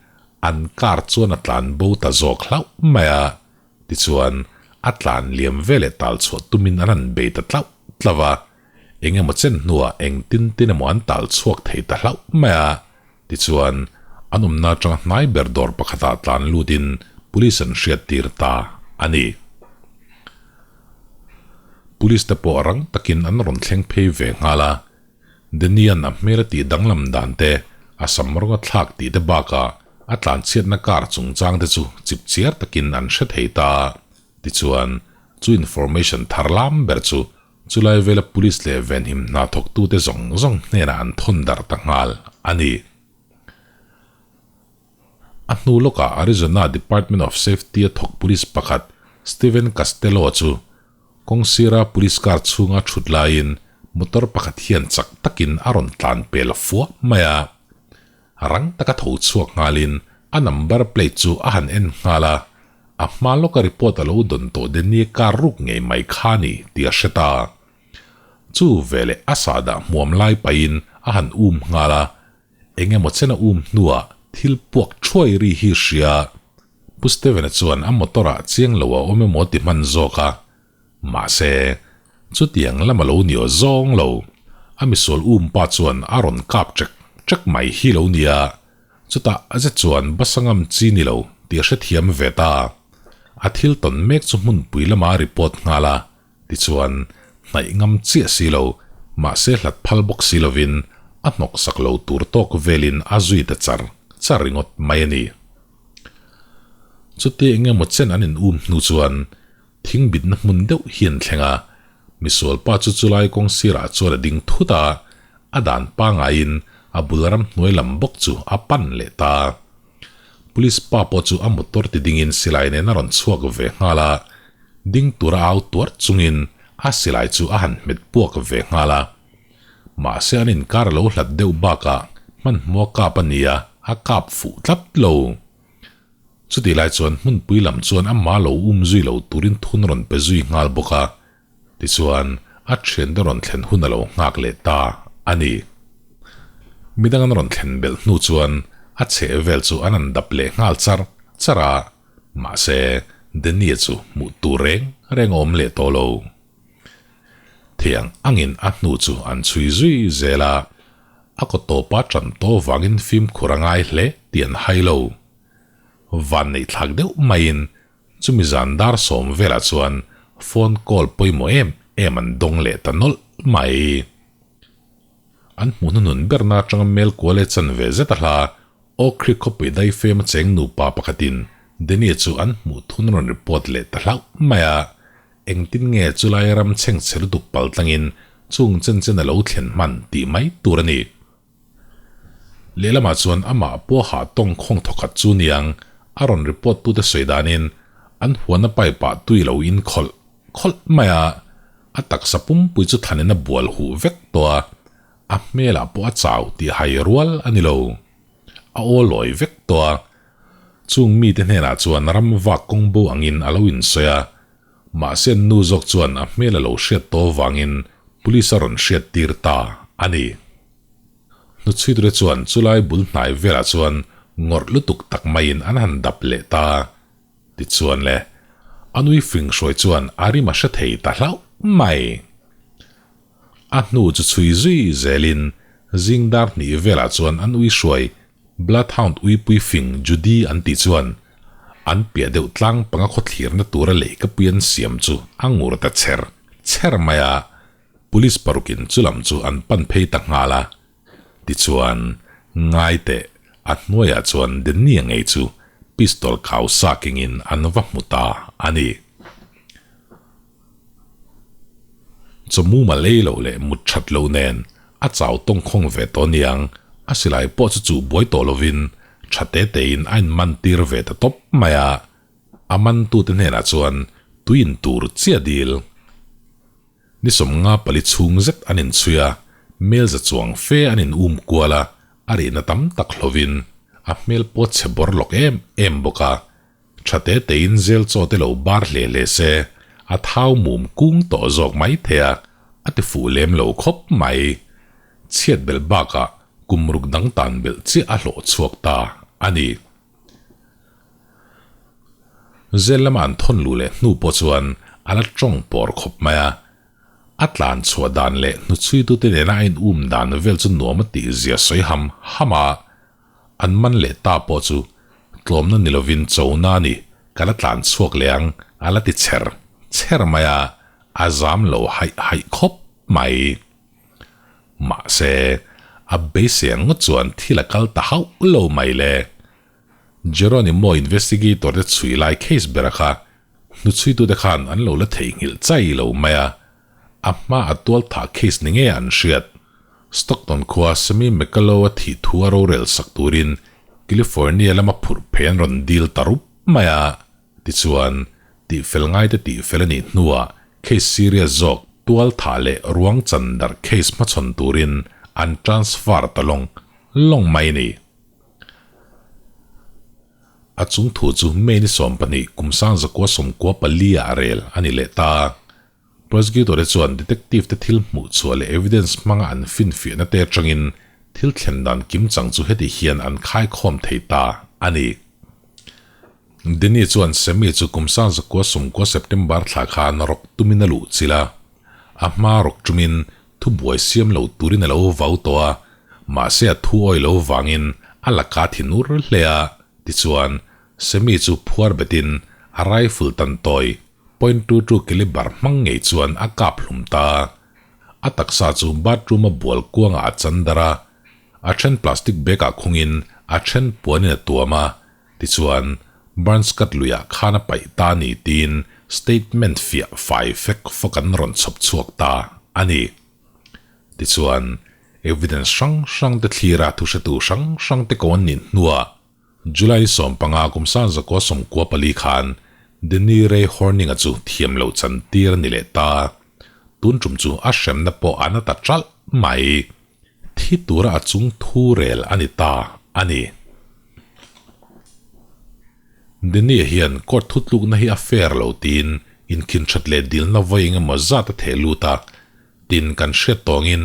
an car chuan a tlan bo ta zawk hlauh mai a, tichuan a tlan liam ve leh tal chhuah tumin an han bei ta tlauh tlauh a, eng emaw chen hnuah eng tin tin emaw an tal chhuak thei ta hlauh mai a, tichuan an awmna atanga hnai ber dawr pakhatah tlan lutin police an hriattir ta a ni. Police te pawh rang takin an rawn thleng phei ve nghal a, Danny-a'n a hmel a tih danglam dan te, a sam rawng a thlak tih te bakah a tlanchhiatna car chungchang te chu chip chiar takin an hre thei ta. Tichuan, chu information thar lam ber chu. Chulai vela police leh venhim hna thawktute zawng zawng hnenah an thawn darh ta nghal a ni. A hnu lawkah Arizona Department of Safety-a thawk police pakhat Steven Castello chu kawng sira police car chhunga thut laiin motor pakhat hian chak takin a rawn tlan pel fua mai a. Rang taka tho chhuak nghalin a number plate chu a han en nghal a, a hma lawka report a lo dawn tawh Danny car ruk ngei mai kha ni tih a hre ta. Chu veleh a sahdah hmuam lai pahin a han um nghal a, eng emaw chen a um hnuah thil puak thuai ri hi hria. Pu Steven-a chuan a motor-ah chiang lo a awm emaw ti hman zawk a, Mahse, chutiang lam a lo ni aw zawng lo. A misual um pa chuan a rawn kap chek chek mai hi lo nia. Chutah a ze chuan basa ngam chi ni lo tih a hrethiam ve ta. A thil tawn mek chu hmunpui lama a report nghal a, tichuan hnaih ngam chiah si lo, mahse hlat phal bawk si lovin a hnawk sak lo tur tawk velin a zui ta char char ringawt mai a ni. Chutia engemaw chen an in um hnu chuan Thing bitna hmun deuh hi an thleng a, misual pa chu chulai kawng sirah chuan a ding thut a, a dan pangaiin a bul ramhnuai lam bawk chu a pan leh ta. Police pa pawh chu a motor ti dingin silai nen a rawn chhuak ve nghal a, ding tura au tuar chungin a silai chu a han hmet puak ve nghal a. Mahse an inkar a lo hlat deuh bakah hmanhmawh a kap a nia, a kap fuh tlat lo. Chutih lai chuan hmunpui lam chuan amah lo um zui lo turin thun rawn pe zui nghal bawk a, tichuan a thiante rawn thlen hun a lo nghak leh ta a ni. Midang an rawn thlen belh hnu chuan a chheh vel chu an han dap leh nghal char char a, mahse Danny-a chu hmuh tur reng reng a awm leh tawh lo. Thiang angin a hnu chu an chhui zui zel a, a kaw tawpa tan tawh vangin fimkhur a ngai hle tih an hai lo. Van neih thlak deuh maiin chumi zan dar sawm velah chuan phone call pawimawh em em an dawng leh ta nawlh mai. An hmuh hnuhnun berna atanga mel kual e chan ve zet a hla Oak Creek khawpui daifem a cheng nupa pakhatin Danny-a chu an hmuh thun rawn report leh ta hlauh mai a. Engtin nge chulai ram chhengchhe lutuk pal tlangin chung chen chen a lo thlen hman tih mai tur a ni. Lehlamah chuan amah pawha tawng khawng thawkhat chu niang a rawn report tute sawi danin an huana pipe ah tui lo in khawlh khawlh mai a, a taksa pumpui chu thanin a bual huh vek tawh a, a hmelah pawh a chau tih hai rual a ni lo. A aw lawi vek tawh a, chung mite hnenah chuan ram vak kawng bo angin a lo insawi a, Mahse an nu zawk chuan a hmel a lo hriat tawh vangin police a rawn hriat tir ta a ni. Hnuchhuiture chuan chulai bul hnai velah chuan ngawrh lutuk tak maiin an han dap leh ta. Tichuan le, a nui fing hruai chuan a rim a hre thei ta hlauh mai. A hnu chu chhui zui zelin zing dar hnih velah chuan an ui hruai Bloodhound uipui fing Judy an tih chuan an piah deuh tlang panga khawthlirna tura lehkapui an siam chu a ngur ta cher cher mai a, Police parukin chu lam chu an pan phei ta nghal a. Tichuan, ngai teh, a hnuaiah chuan Danny-a ngei chu pistol khau sa kengin an va hmu ta a ni. Chawmuma lei loh leh mut that loh nen a chau tawngkhawng ve tawh niang, a silai pawh chu chuh buai tawh lovin tha te tein a inman tir ve ta tawp mai a, a mantute hnenah chuan tui in tur chiah dil. Ni 54 chhung zet an inchhui a, melza chuang fe an in um kual a, a rihna tam tak hlovin a hmel pawh chhe bawr lawk em em bawk a, Tha te tein zel chaw te lo bar hle hle se, a thau mum kung tawh zawk mai thei a, a ti fuh lem lo khawp mai. Chhiat belh bakah kum ruk dang tan belh chiah a hlawh chhuak ta a ni. Zel lama an thawn luh leh hnu pawh chuan a la tawng pawr khawp mai a. A tlan chhuah dan leh hnuchhuitute nena a in um dan vel chu nuam a tih zia sawi ham ham a. An man leh ta pawh chu tlawmna ni lovin chona a ni, ka la tlan chhuak leh ang, a la ti cher cher mai a, a zam lo haih haih khawp mai. Mahse, a beisei ang ngawt chuan thil a kal ta hauh lo mai le. Jeronimo investigator te chhui lai case bera kha hnuchhuitute khan an lo la theihnghilh chai lo mai a. A hma a tualthah case ni ngei an hriat. Stockton khua Sammy McCullough-a thih thu a rorel sak turin California lama phurh phei an rawn dil ta rup mai a. Tichuan, tihfel ngaite tihfel a nih hnuah case serious zawk tualthah leh ruang chan darh case hmachhawn turin an transfer ta lawng lawng mai a ni. A chung thu chu May ni 12 kum 1914 ah rel a ni leh ta. Prosecutor te chuan detective te thil hmuh chhuah leh evidence hmanga an finfiahna te atangin thil thlen dan kimchang chu heti hian an khaikhawm thei ta a ni. Danny chuan Sammy chu kum 1990 September thla khan rawk tumin a luh chilh a. A hma rawk tumin thubuai siam lo turin a lo vau tawh a, mahse a thu awi lo vangin a laka thin ur hle a, tichuan Sammy chu phuar betin a rifle tan tawi .22 caliber hmang ngei chuan a kap hlum ta. A taksa chu bathroom a bual kuangah a chan darh a, a then plastic bag ah khungin a then puanin a tuam a, tichuan Burnscut luiah khan a paih ta a ni tiin statement fiah fai fek fawk an rawn chhawp chhuak ta a ni. Tichuan evidence hrang hrang te thlira thuhretu hrang hrang te ko an nih hnuah July 15 kum 1994 khan Danny Ray Horning-a chu thiam loh chan tir a ni leh ta. Tun tum chu a hremna pawh a na ta ṭalh mai. Thi tura a chung thu rel a ni ta a ni. Danny-a hian court thutlukna hi a fair lo tiin inkhinṭhat leh dilna vawi engemaw zat a theh lut a. Tin, kan hriat tawngin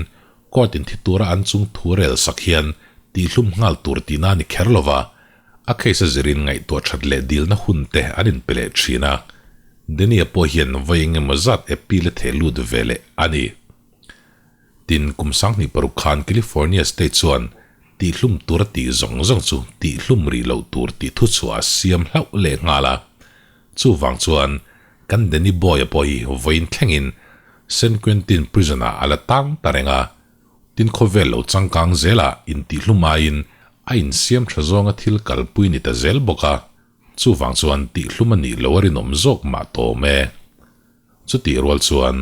Court in thi tura an chung thu rel sak hian tihlum nghal tur tihna a ni kher lo va, a case a zirin ngaihtuah that leh dilna hun te an inpe leh thin a. Danny-a pawh hian vawi engemaw zat appeal a theh lut ve leh a ni. Tin, kum 2006 khan California State chuan tihlum tura tih zawng zawng chu tihlum rih loh tur tih thuchhuah a siam hlauh leh nghal a. Chuvang chuan kan Danny Boy-a pawh hi vawiin thlengin San Quentin prison-ah a la tang ta reng a, tin khawvel lo changkang zelah intihlum aiin a insiam tha zawnga thil kalpui ni ta zel bawk a, chuvang chuan tihlum a nih loh a rinawm zawk mah tawm e. Chutih rual chuan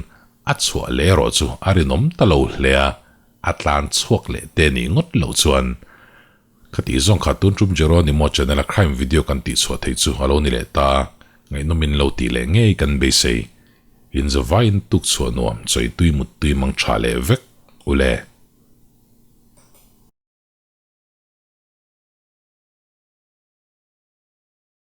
a chhuah leh erawh chu a rinawm ta lo hle a, a tlan chhuak leh te nih ngawt loh chuan Khati zawng kha tun tum Jeronimo channel a crime video kan tih chhuah theih chu a lo ni leh ta, ngaihnawm in lo tih leh ngei kan beisei. In zavaiin tuk chhuah nuam, chawi tui mut tui mang tha leh vek ule.